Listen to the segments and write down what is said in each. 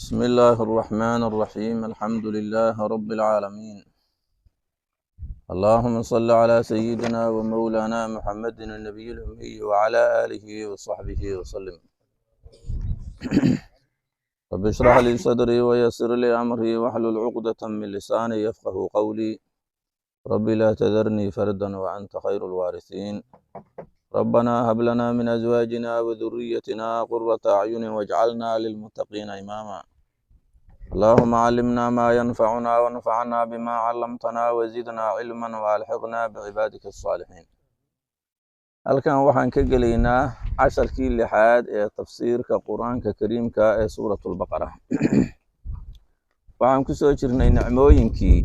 بسم الله الرحمن الرحيم. الحمد لله رب العالمين. اللهم صل على سيدنا ومولانا محمد النبي الأمي وعلى آله وصحبه وسلم. رب اشرح لي صدري ويسر لي أمري واحلل عقدة من لساني يفقه قولي. رب لا تذرني فردا وأنت خير الوارثين. ربنا هب لنا من أزواجنا وذريتنا قرة أعين واجعلنا للمتقين إماما. اللهم علمنا ما ينفعنا وانفعنا بما علمتنا وزدنا علما والحقنا بعبادك الصالحين. Halkan waxaan ka gelaynaa casharkii lixaad ee tafsiirka Qur-aanka Kariimka ee Suuratulbaqara. Waxaan ku soo jirnay nicmooyinkii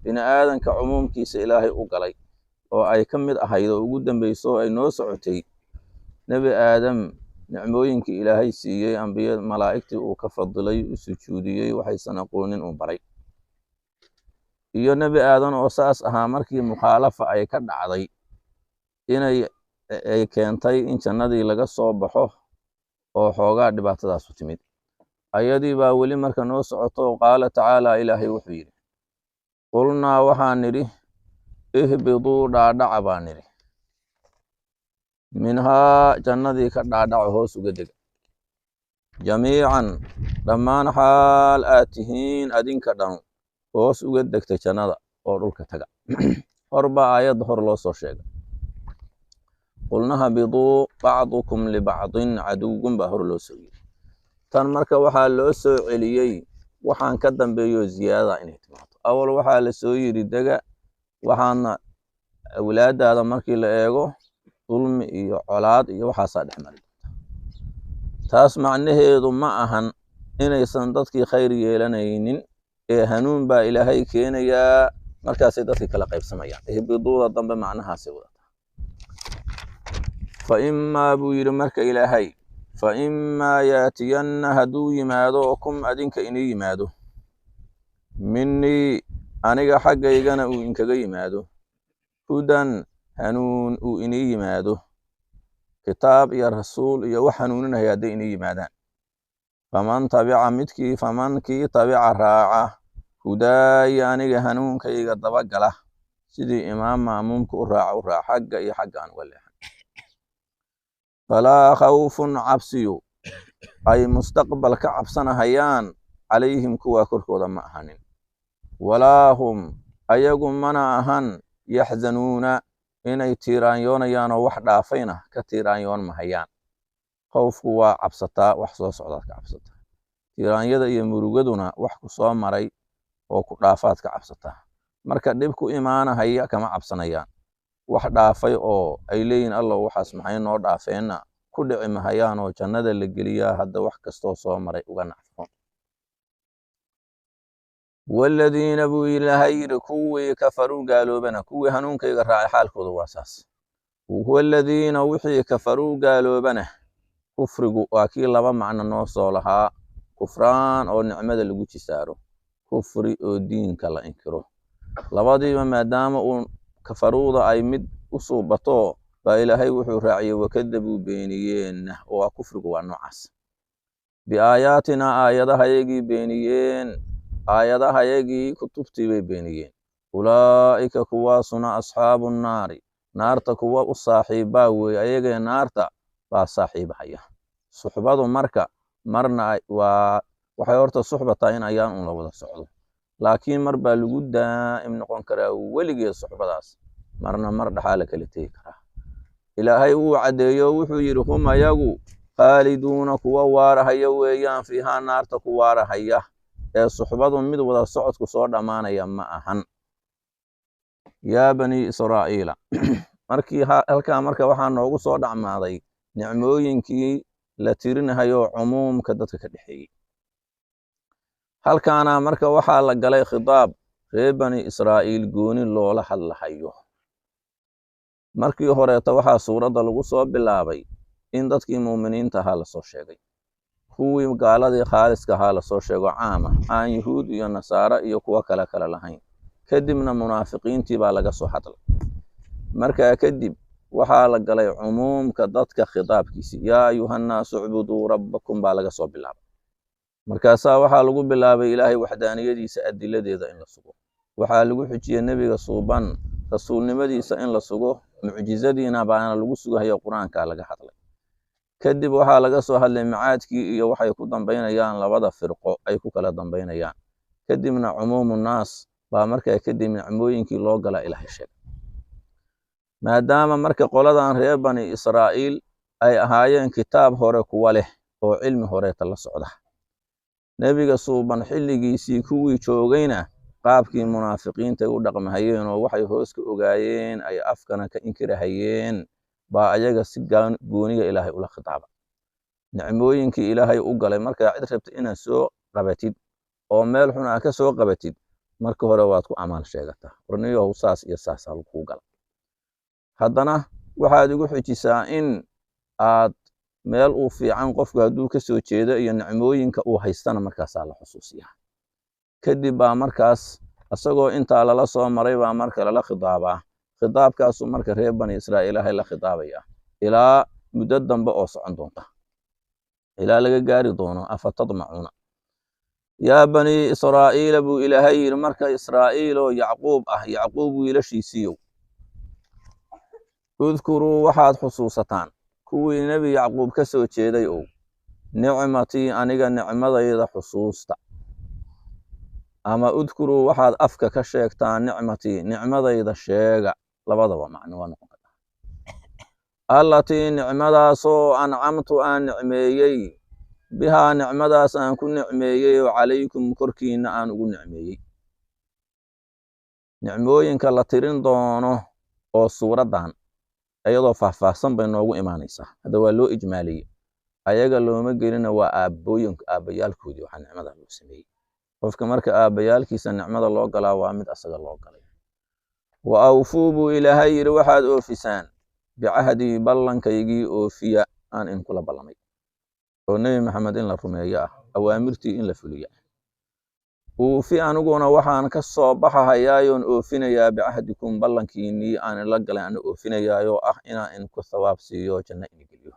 bini aadanka cumuumkiisa Ilaahay u galay, oo ay ka mid ahayd oo ugu dambeyso ay noo socotay Nebi Aadam nicmooyinkii Ilaahay siiyey, ambiya, malaa'igtii uu ka fadilay, u sujuudiyey, waxaysan aqoonin uu baray, iyo Nebi Aadan oo saas ahaa markii mukhaalafa ay ka dhacday inay ay keentay in jannadii laga soo baxo oo xoogaa dhibaatadaasu timid. Ayadii baa weli marka noo socoto. Qaala tacaala, Ilaahay wuxuu yidhi: qulnaa, waxaan nidhi, ihbiduu, dhaadhaca baan nidhi, minhaa, jannadii ka dhaadhaca, hoos uga dega, jamiican, dhammaan xaal aad tihiin adinka dhanu, hoos uga degta jannada oo dhulka taga. Hor baa aayadda hor loo soo sheegay: qulna habiduu bacdukum libacdin caduwun baa hor loo soo yidhi. Tan marka waxaa loo soo celiyey waxaan ka dambeeyo ziyaadada inay timaado. Awal waxaa la soo yidhi dega, waxaana awlaadaada markii la eego dulmi iyo colaad iyo waxaasaa dhex mari doonta. Taas macnaheedu ma ahan inaysan dadkii khayr yeelanaynin, ee hanuun baa Ilaahay keenayaa, markaasay dadkii kala qaybsamayaan. Ihbiduuda dambe macnahaasay wadataa. Fa imaa, buu yidhi marka Ilaahay, fa imaa yaatiyanna, hadduu yimaado oo kum adinka inii yimaado, minii, aniga xaggaygana uu inkaga yimaado, hudan, hanuun uu inii yimaado, kitaab iyo rasuul iyo wax hanuuninaya hadday inii yimaadaan, faman tabica, midkii, faman, kii, tabica, raaca, hudaaya, aniga hanuunkayga dabagala, sidii imaam maamuumka u raaca u raaca, xagga iyo xagga aan uga leexan, falaa khawfun, cabsiyu ay mustaqbal ka cabsanahayaan, calayhim, kuwaa korkooda ma ahanin, walaa hum, ayagu mana ahan, yaxzanuuna, inay tiiraanyoonayaanoo wax dhaafayna ka tiiraanyoon mahayaan. Khawfku waa cabsataa, wax soo socdaad ka cabsataa. Tiiraanyada iyo murugaduna wax ku soo maray oo ku dhaafaad ka cabsataa. Marka dhib ku imaanahaya kama cabsanayaan, wax dhaafay oo ay leeyihin "Allow, waxaas maxay noo dhaafeenna?" ku dhici mahayaan, oo jannada la geliyaa hadda wax kastoo soo maray uga nacfo. Waladiina, buu Ilaahay yidhi, kuwii kafaruu gaaloobana, kuwii hanuunkayga raacay xaalkooda waa saas. Waladiina, wixii, kafaruu gaaloobana, kufrigu waa kii laba macno noo soo lahaa: kufraan oo nicmada lagu jisaaro, kufri oo diinka la inkiro. Labadiiba maadaama uu kafaruuda ay mid u suubato baa Ilaahay wuxuu raaciyey wakadabuu, beeniyeenna, oo waa kufrigu waa noocaas. Biaayaatinaa, aayadahayagii beeniyeen, aayadahayagii kutubtii bay beeniyeen. Ulaa'ika, kuwaasuna, asxaabu nnaari, naarta kuwa u saaxiibbaa weeye. Ayagee naarta baa saaxiibahaya. Suxbadu marka marna waa waxay horta suxba tahay in ayaan un la wada socdo, laakiin mar baa lagu daa'im noqon karaa weligeed suxbadaas, marna mar dhexaa la kala tegi karaa. Ilaahay wuu caddeeyo, wuxuu yidhi: hum, ayagu, khaaliduuna, kuwa waarahaya weeyaan, fiihaa, naarta ku waarahaya. Ee suxbadu mid wada socodku soo dhammaanaya ma ahan. Yaa bani Israa'iila, markii halkaa marka waxaa noogu soo dhacmaaday nicmooyinkii la tirinahayo cumuumka dadka ka dhexeeyey. Halkaana marka waxaa la galay khitaab reer Bani Israa'iil gooni loola hadlahayo. Markii horeeta waxaa suuradda lagu soo bilaabay in dadkii muuminiinta ahaa lasoo sheegay, kuwii gaaladii khaaliska ahaa lasoo sheego, caama aan yuhuud iyo nasaare iyo kuwo kale kale lahayn. Kadibna munaafiqiintii baa laga soo hadlay. Markaa kadib waxaa la galay cumuumka dadka khitaabkiisi: yaa ayuhannaasu ucbuduu rabbakum baa laga soo bilaabay. Markaasaa waxaa lagu bilaabay Ilaahay waxdaaniyadiisa adiladeeda in la sugo. Waxaa lagu xujiyey nebiga suuban rasuulnimadiisa in la sugo, mucjizadiina baana lagu sugahayo Qur-aanka laga hadlay. Kadib waxaa laga soo hadlay macaadkii iyo waxay ku dambaynayaan labada firqo ay ku kala dambaynayaan. Kadibna cumuumu naas baa markaa kadib nicmooyinkii loo gala Ilaahay sheegay. Maadaama marka qoladan reer Bani Israa'iil ay ahaayeen kitaab hore kuwa leh oo cilmi horeeta la socda, nebiga suuban xilligiisii kuwii joogayna qaabkii munaafiqiinta u dhaqmahayeen oo waxay hoos ka ogaayeen ay afkana ka inkirahayeen, baa ayaga si gooniya Ilaahay ula khitaaba. Nicmooyinkii Ilaahay u galay, markaa cid rabta inaad soo qabatid oo meel xun aa ka soo qabatid, marka hore waad ku amaal sheegataa, warniyow saas iyo saasaa kuu gala. Haddana waxaad igu xujisaa in aad meel uu fiican qofku hadduu ka soo jeedo iyo nicmooyinka uu haystana markaasaa la xusuusiyaa. Kadib baa markaas isagoo intaa lala soo maray baa marka lala khidaabaa. Khidaabkaasuu marka reer Bani Israa'iil Ilaahay la khidaabaya ilaa muddo dambe oo socon doonta, ilaa laga gaari doono afa tadmacuuna. Yaa Bani Israa'iila buu Ilaahay yidhi, marka Israa'iil oo Yacquub ah, Yacquub wiilashiisiiyow, udkuruu waxaad xusuusataan kuwii nebi Yacquub ka soo jeeday ow, nicmatii aniga nicmadayda xusuusta. Ama udkuruu waxaad afka ka sheegtaan nicmatii, nicmadayda sheega, labadaba macno waa noqon kartaa. Allatii nicmadaasoo ancamtu aan nicmeeyey, bihaa nicmadaas aan ku nicmeeyey oo calaykum korkiinna aan ugu nicmeeyey. Nicmooyinka la tirin doono oo suuraddan iyadoo faahfaahsan bay noogu imaanaysaa. Hadda waa loo ijmaaliyey, ayaga looma gelina, waa aabbooyinka aabbayaalkoodii waxaa nicmada loo sameeyey. Qofka marka aabbayaalkiisa nicmada loo galaa waa mid asaga loo galay. Wa awfuu buu Ilaahay yidhi, waxaad oofisaan bicahdii, ballankaygii oofiya aan inkula ballamay, oo Nebi Maxamed in la rumeeyo ah, awaamirtii in la fuliyo ah. Uufi aniguna waxaan ka soo baxahayaayoon oofinayaa bicahdikum, ballankiinii aan ila galay ana oofinayaayoo ah inaan inku thawaab siiyo, janno ini geliyo.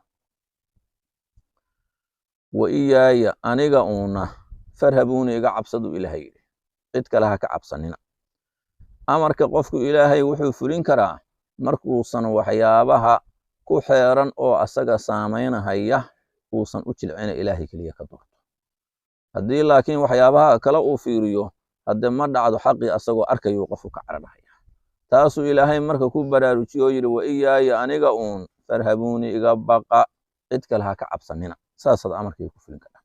Wa iyaaya aniga uuna farhabuuna, iga cabsaduu Ilaahay yidhi, cid kale ha ka cabsanina. Amarka qofku Ilaahay wuxuu fulin karaa markuusan waxyaabaha ku xeeran oo asaga saamaynahaya uusan u jilcina, Ilaahay keliya ka doorto. Haddii laakiin waxyaabaha kale uu fiiriyo, hadde ma dhacdo, xaqii asagoo arkayuu qofku ka cararhaya. Taasuu Ilaahay marka ku baraarujiyo oo yidhi wa iyaaya aniga uun farhabuuni, iga baqa, cid kale ha ka cabsanina, saasaad amarkii ku fulin kartaa.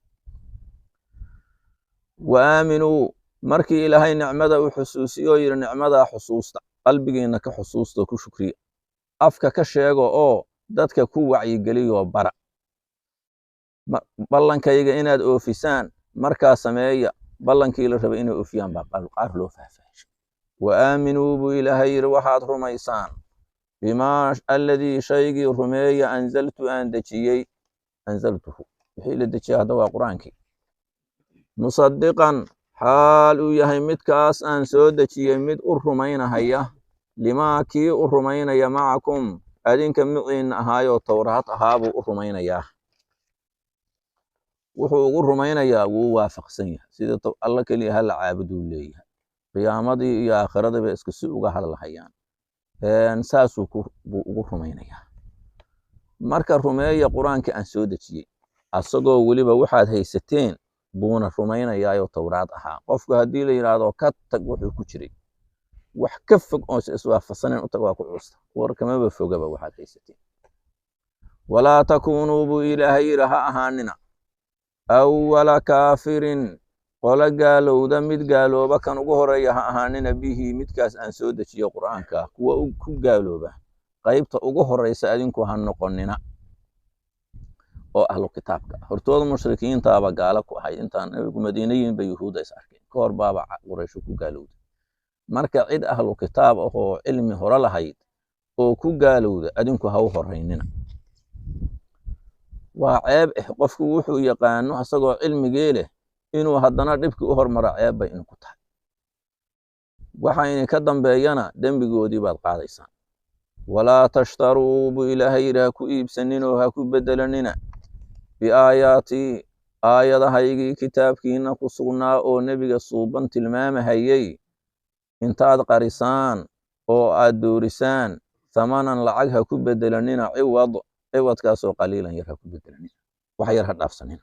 Wa aaminuu, markii Ilaahay nicmada uu xusuusiyo oo yidhi nicmadaa xusuusta, qalbigiinna ka xusuusta, ku shukriya, afka ka sheego oo dadka ku wacyigeliyoo bara ballankayga inaad oofisaan, markaa sameeya. Ballankii la rabay inay oofiyaan baa qaar loo faahfaahishay. Wa aaminuu buu Ilaahay yidhi, waxaad rumaysaan bimaa alladii shaygii rumeeya anzaltu aan dejiyey. Anzaltuhu wixii la dejiyey hadda waa Qur-aankii. Musadiqan xaal uu yahay midkaas aan soo dejiyey mid u rumaynahaya limaa kii u rumaynaya macakum adinka miciinna ahaayoo Towraad ahaabuu u rumaynayaa. Wuxuu ugu rumaynayaa wuu waafaqsan yahay, sida Alla keliya hala caabuduu leeyahay, qiyaamadii iyo aakhiradiiba isku si uga hadlahayaan, saasuu buu ugu rumaynayaa. Marka rumeeya Qur-aankii aan soo dejiyey, asagoo weliba waxaad haysateen buuna rumaynayaayoo Towraad ahaa. Qofku haddii la yidhaahdo ka tag wuxuu ku jiray, wax ka fog oon iswaafaqsanayn u tag, waa ku culusta, war kamaba fogaba waxaad haysateen. Walaa takuunuu buu Ilaahay yidhi, ha ahaanina awala kaafirin, qolo gaalowda mid gaalooba kan ugu horeeya ha ahaanina, bihi midkaas aan soo dejiyo Qur'aanka kuwa ku gaalooba qaybta ugu horeysa adinku ha noqonina oo ahlu kitaabka. Hortooda mushrikiintaaba gaalo ku ahayd, intaan nabigu Madiine yimin ba yuhuudda is arkeen, ka hor baaba Qurayshu ku gaalowda. Marka cid ahlu kitaab ah oo cilmi hore lahayd oo ku gaalowda adinku ha u horeynina, waa ceeb eh. Qofku wuxuu yaqaano asagoo cilmigee leh inuu haddana dhibkii u hormaro ceeb bay inku tahay. Waxa idinka dambeeyana dembigoodii baad qaadaysaan. Walaa tashtaruu buu Ilaahay yidhi, ha ku iibsanin oo ha ku bedelanina biaayaatii Aayadahaygii kitaabkiina ku sugnaa oo nebiga suuban tilmaamahayey intaad qarisaan oo aad doorisaan, thamanan lacag ha ku bedelanina, ciwad, ciwadkaasoo qaliilan yar ha ku bedelanina, wax yar ha dhaafsanina.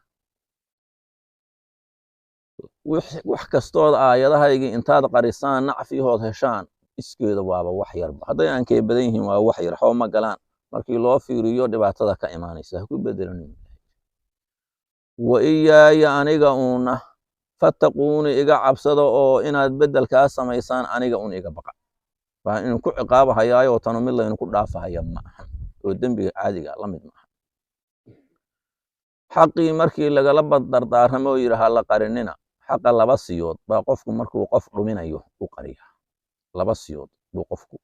Wax kastood aayadahaygii intaad qarisaan nacfihood heshaan, iskeeda waaba wax yarba. Hadday aankee badan yihiin, waa wax yar, waxba ma galaan markii loo fiiriyo dhibaatada ka imaanaysa. Ha ku bedelanina. Wa iyaaya, aniga uuna, fattaquuni, iga cabsada, oo inaad beddelkaa samaysaan aniga un iga baqa. Waa inuu ku ciqaabahayaayo, tanu mid laynu ku dhaafahaya ma ahan, oo dembiga caadiga la mid ma aha. Xaqii markii lagala dardaaramo oo yidhi ha la qarinina xaqa, laba siyood baa qofku markuu qof dhuminayo u qariya. Laba siyood buu qofku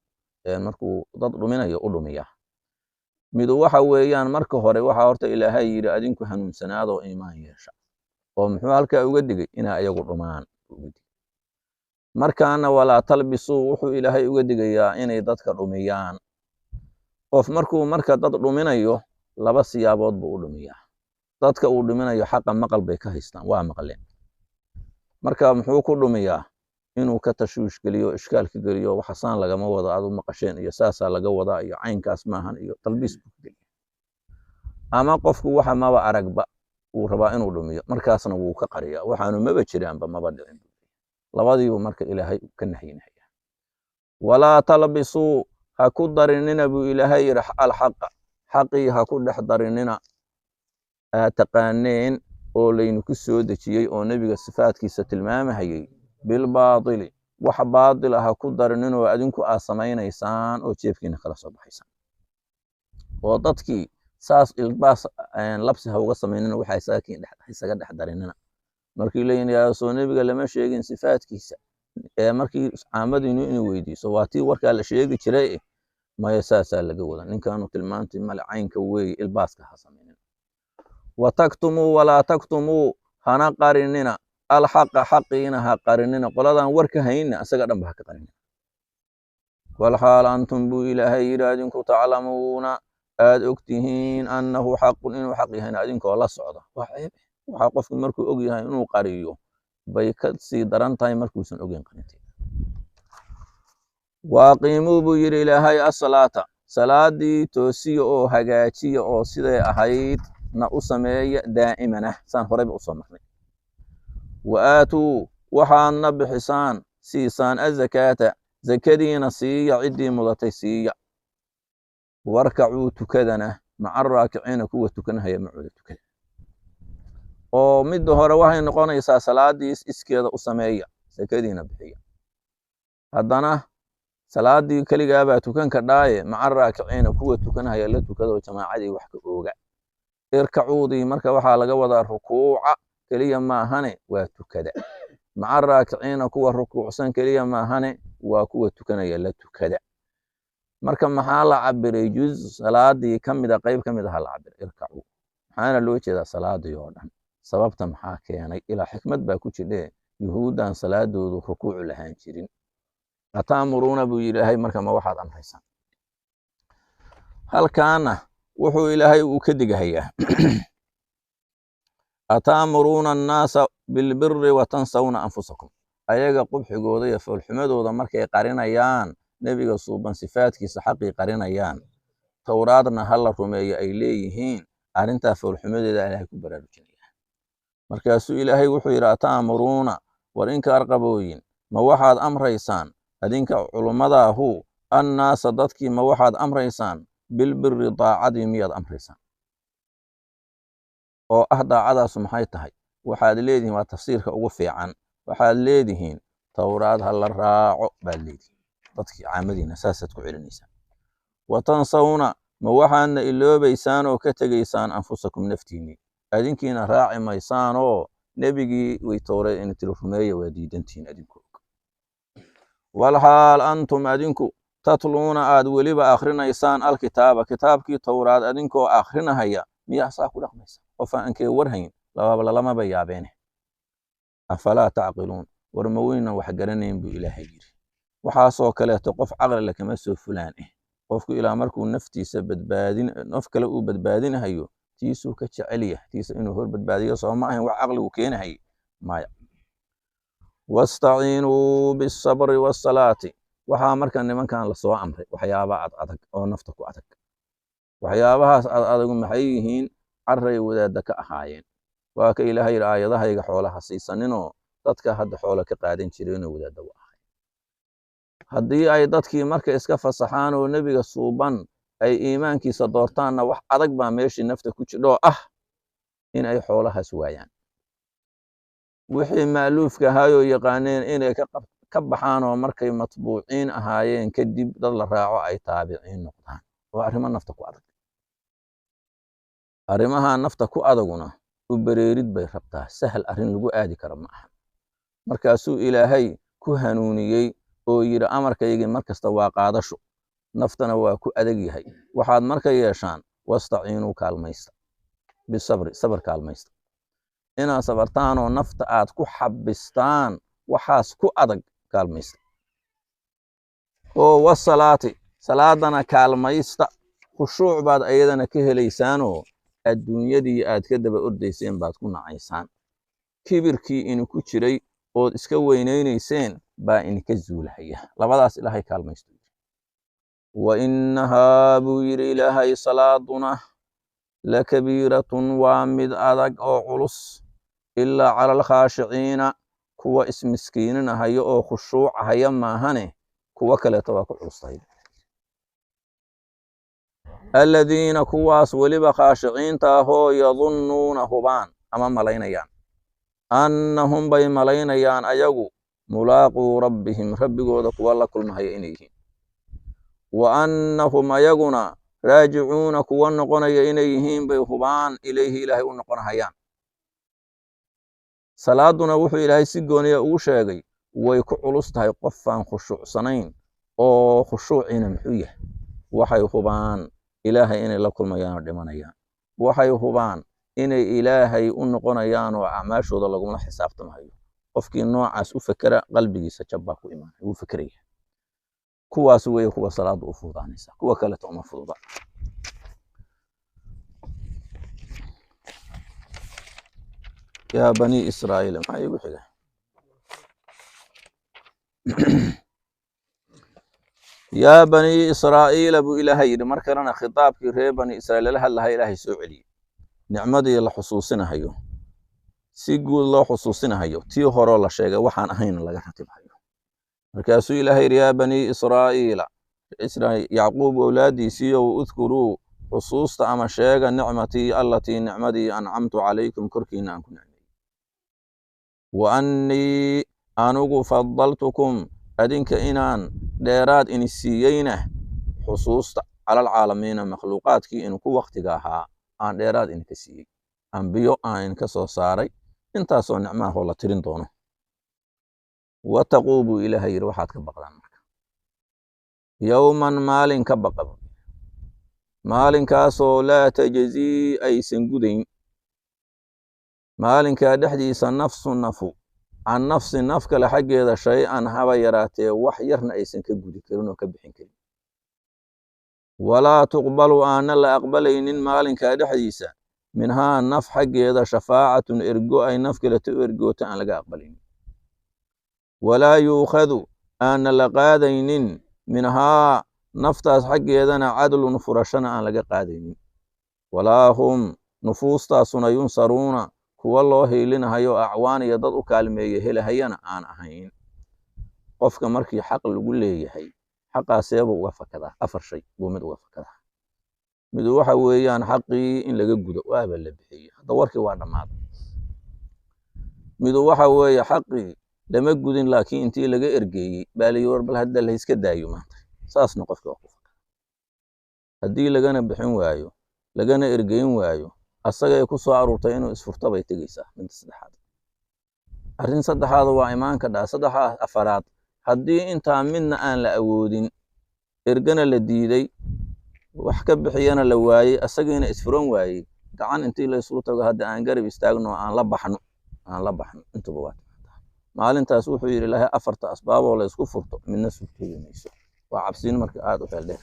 markuu dad dhuminayo u dhumiyaa. Midu waxa weeyaan, marka hore waxaa horta Ilaahay yidhi adinku hanuunsanaadoo iimaan yeesha, oo muxuu halkaa uga digay? Inaa iyagu dhumaan uga digay. Markaana walaa talbisuu wuxuu Ilaahay uga digayaa inay dadka dhumiyaan. Qof markuu marka dad dhuminayo, laba siyaabood buu u dhumiyaa. Dadka uu dhuminayo xaqa maqal bay ka haystaan, waa maqleen. Marka muxuu ku dhumiyaa? Inuu ka tashwiish geliyo, ishkaal ka geliyo, waxasaan lagama wado aad u maqasheen, iyo saasaa laga wadaa, iyo caynkaas maahan, iyo talbiis buu ka geliya. Ama qofku waxa maba aragba uu rabaa inuu dhumiyo, markaasna wuu ka qariyaa, waxaanu maba jiraanba, maba dhicin. Labadiibu marka Ilaahay ka nahyinaya. Walaa talbisuu, ha ku darinina buu Ilaahay yidhi, alxaqa, xaqii ha ku dhex darinina aad taqaaneen oo laynu ku soo dejiyey oo nebiga sifaadkiisa tilmaamahayey, bilbaatili, wax baatila ha ku darinin oo adinku aad samaynaysaan oo jeefkiina kala soo baxaysaan, oo dadkii saas ilbaas labsi ha uga samaynina, waxa isaga dhex darinina. Markii la yidhaahdo soo nebiga lama sheegin sifaadkiisa, ee markii caamadiinu inay weydiiso, waa tii warkaa la sheegi jiray, maya, saasaa laga wada, ninkaanu tilmaantii male, caynka weeye, ilbaaska ha samaynina. Wataktumuu, walaa taktumuu, hana qarinina, alxaqa, xaqiina ha qarinina. Qoladan warka hayna isaga dhanba ha ka qarinina. Walxaal antum buu Ilaahay yidhi adinku taclamuuna, aad ogtihiin, annahu xaqun, inuu xaq yahayna adinkoo la socda. Waa ceeb. Waxaa qofku markuu og yahay inuu qariyo bay ka sii daran tahay markuusan ogeyn qarinteeda. Waaqiimuu buu yidhi Ilaahay asalaata, salaadii toosiya oo hagaajiya, oo siday ahayd na u sameeya, daa'imana, saan horeyba usoo marnay. Wa aatuu, waxaadna bixisaan, siisaan, azakaata, zakadiina siiya, ciddii mudatay siiya. Warkacuu, tukadana, maca araakiciina, kuwa tukanahaya macooda tukada. Oo midda hore waxay noqonaysaa salaadii iskeeda u sameeya, sakadiina bixiya. Haddana salaadii keligaabaa tukan kadhaaye, maca raakiciina, kuwa tukanahaya la tukadoo jamaacadii wax ka ooga. Irkacuudii marka waxaa laga wadaa rukuuca keliya maahane, waa tukada. Maca raakiciina, kuwa rukuucsan keliya maahane, waa kuwa tukanaya la tukada. Marka maxaa la cabiray? Juz salaadii ka mida, qayb ka mid aha la cabiray irkacuu, maxaana loo jeedaa? Salaadii oo dhan. Sababta maxaa keenay? Ilaa xikmad baa ku jidhe, yuhuuddan salaadoodu rukuucu lahaan jirin. Ataamuruuna buu yidhaahay, marka ma waxaad amraysaan? Halkaana wuxuu Ilaahay uu ka digahayaa, ataamuruuna annaasa bilbiri watansawna anfusakum. Ayaga qubxigooda iyo foolxumadooda markay qarinayaan, nebiga suuban sifaadkiisa xaqii qarinayaan, Towraadna ha la rumeeyo ay leeyihiin, arrintaa foolxumadeeda Ilaahay ku baraarujinaya. Markaasuu Ilaahay wuxuu yidhi, ataamuruuna, war inkaar qabooyin, ma waxaad amraysaan adinka culummadaahu, annaasa, dadkii, ma waxaad amraysaan, bilbiri, daacadii miyaad amraysaan? Oo ah daacadaasu maxay tahay? Waxaad leedihiin, waa tafsiirka ugu fiican, waxaad leedihiin Towraad ha la raaco baad leedihiin dadkii caamadiina, saasaad ku celinaysaan. Watansawna, ma waxaadna iloobaysaan oo ka tegaysaan, anfusakum, naftiinni? Adinkiina raaci maysaanoo nebigii way towreed in tiri rumeeya waa diidantihiin adinku og. Walxaal antum adinku tatluuna, aad weliba akhrinaysaan, alkitaaba, kitaabkii Towraad adinkoo akhrinahaya, miyaa saa ku dhaqmaysa? Qof aan ankee warhayn labaaba lalamaba yaabeene. Afalaa tacqiluun, war ma weynan wax garanayn buu Ilaahay yidhi. Waxaasoo kaleeto qof caqli leh kama soo fulaan. Qofku ilaa markuu naftiisa badbaadin, naf kale uu badbaadinahayo, Tiisuu ka jecel yahay, tiisa inuu hor badbaadiyo soo ma ahayn wax caqligu keenahay maya. Wastaciinuu bisabri wasalaati. Waxaa marka nimankan lasoo amray waxyaaba ad adag oo nafta ku adag. Waxyaabahaas ad adagu maxay yihiin? Carray wadaadda ka ahaayeen. Waa ka Ilaahay yidhi aayadahayga xoolaha siisaninoo dadka hadda xoola ka qaadan jireenoo wadaadda u ahaayeen. Haddii ay dadkii marka iska fasaxaan oo nebiga suuban ay iimaankiisa doortaanna, wax adag baa meeshii nafta ku jidhoo ah in ay xoolahaas waayaan, wixii ma'luufka ahaayoo yaqaaneen inay ka baxaan oo markay matbuuciin ahaayeen kadib dad la raaco ay taabiciin noqdaan. Waa arrimo nafta ku adag. Arrimaha nafta ku adaguna u bereerid bay rabtaa, sahal arrin lagu aadi karo ma aha. Markaasuu Ilaahay ku hanuuniyey oo yidhi amarkaygii mar kasta waa qaadasho, naftana waa ku adag yahay. Waxaad marka yeeshaan wastaciinuu, kaalmaysta, bisabri, sabar kaalmaysta, inaad sabartaanoo nafta aad ku xabistaan waxaas ku adag kaalmaysta, oo wasalaati, salaadana kaalmaysta. Khushuuc baad ayadana ka helaysaanoo adduunyadii aad ka daba ordayseen baad ku nacaysaan, kibirkii idinku jiray ood iska weynaynayseen baa idinka zuulahaya. Labadaas Ilaahay kaalmaysto. Wa innahaa, buu yidhi Ilaahay, salaaduna lakabiiratun, waa mid adag oo culus, ilaa cala alkhaashiciina, kuwa ismiskiininahaya oo khushuucahaya maahane, kuwo kaleeto waa ku culus tahay. Aladiina, kuwaas weliba khaashiciinta ahoo, yadunnuuna, hubaan ama malaynayaan, annahum bay malaynayaan ayagu, mulaaquu rabbihim, rabbigooda kuwa la kulmahaya inay yihiin, wa annahum ayaguna raajicuuna, kuwa noqonaya inay yihiin bay hubaan, ilayhi, Ilaahay u noqonahayaan. Salaaduna wuxuu Ilaahay si gooniya ugu sheegay way ku culus tahay qofaan khushuucsanayn. Oo khushuuciina muxuu yahay? Waxay hubaan Ilaahay inay la kulmayaan oo dhimanayaan, waxay hubaan inay Ilaahay u noqonayaan oo acmaashooda lagula xisaabtamayo. Qofkii noocaas u fekera qalbigiisa jab baa ku imaanaya, wuu fekeraya. Kuwaas weeye kuwa salaada u fududaanaysa, kuwa kaleto uma fududa. Yaa bani Israa'iil, maxaa iigu xiga? Yaa bani Israa'iila, buu Ilaahay yidhi. Mar kalena khitaabkii reer bani Israa'iil lala hadlaha Ilaahay soo celiyey, nicmadii la xusuusinahayo, si guud loo xusuusinahayo, tii horoo la sheegay waxaan ahayn laga ratibhayo. Markaasuu Ilaahay yidhi yaa bani Israa'iila, Yacquub owlaaddiisiiyow, udkuruu, xusuusta ama sheega, nicmatii allatii, nicmadii, ancamtu calaykum, korkiina aan ku nicmeeyey, wa annii, anugu, fadaltukum, adinka inaan dheeraad ini siiyeyna xusuusta, calalcaalamiina, makhluuqaadkii inu ku waktiga ahaa aan dheeraad idinka siiyey, ambiyo aan idinka soo saaray, intaasoo nicmaahoo la tirin doono. Wataquu, buu Ilaahay yidhi, waxaad ka baqdaan marka yowman, maalin ka baqa, buu maalinkaasoo laa tajzii, aysan gudayn maalinkaa dhexdiisa, nafsu, nafu, can nafsi, naf kale xaggeeda, shay-an, haba yaraatee wax yarna aysan ka gudi karin oo ka bixin karin, walaa tuqbalu, aana la aqbalaynin maalinkaa dhexdiisa, minhaa, naf xaggeeda, shafaacatun, ergo ay naf kaleta u ergoota aan laga aqbalaynin, walaa yuukhadu, aana la qaadaynin, minhaa, naftaas xaggeedana, cadlun, furashana aan laga qaadaynin, walaa hum, nufuustaasuna, yunsaruuna, kuwa loo hiilinahayo acwaan iyo dad u kaalmeeye helahayana aan ahayn. Qofka markii xaq lagu leeyahay, xaqaaseebuu uga fakadaa? Afar shay buu mid uga fakadaa. Midu waxa weeyaan xaqii in laga gudo, waaba la bixiyey hadda, warkii waa dhammaaday. Midu waxa weeye xaqii lama gudin, laakiin intii laga ergeeyey baa la yiri war bal hadda layska daayo maanta, saasna qofka waa ku fakada. Haddii lagana bixin waayo, lagana ergeyn waayo, asagay ku soo aruurtay inuu isfurto bay tegeysaa. Midda saddexaad, arrin saddexaad waa imaan kadhaa, saddexaad, afaraad, haddii intaa midna aan la awoodin, ergana la diiday, wax ka bixiyana la waayey, asagiina isfuran waayey, gacan intii la islu tago hadda aan garab istaagno, aan la baxno, aan la baxno, intuba waa timaadaa. Maalintaas wuxuu yidhi Ilaahay afarta asbaaboo la isku furto midna suurtoobi mayso. Waa cabsiin marka aada u xeel dheer.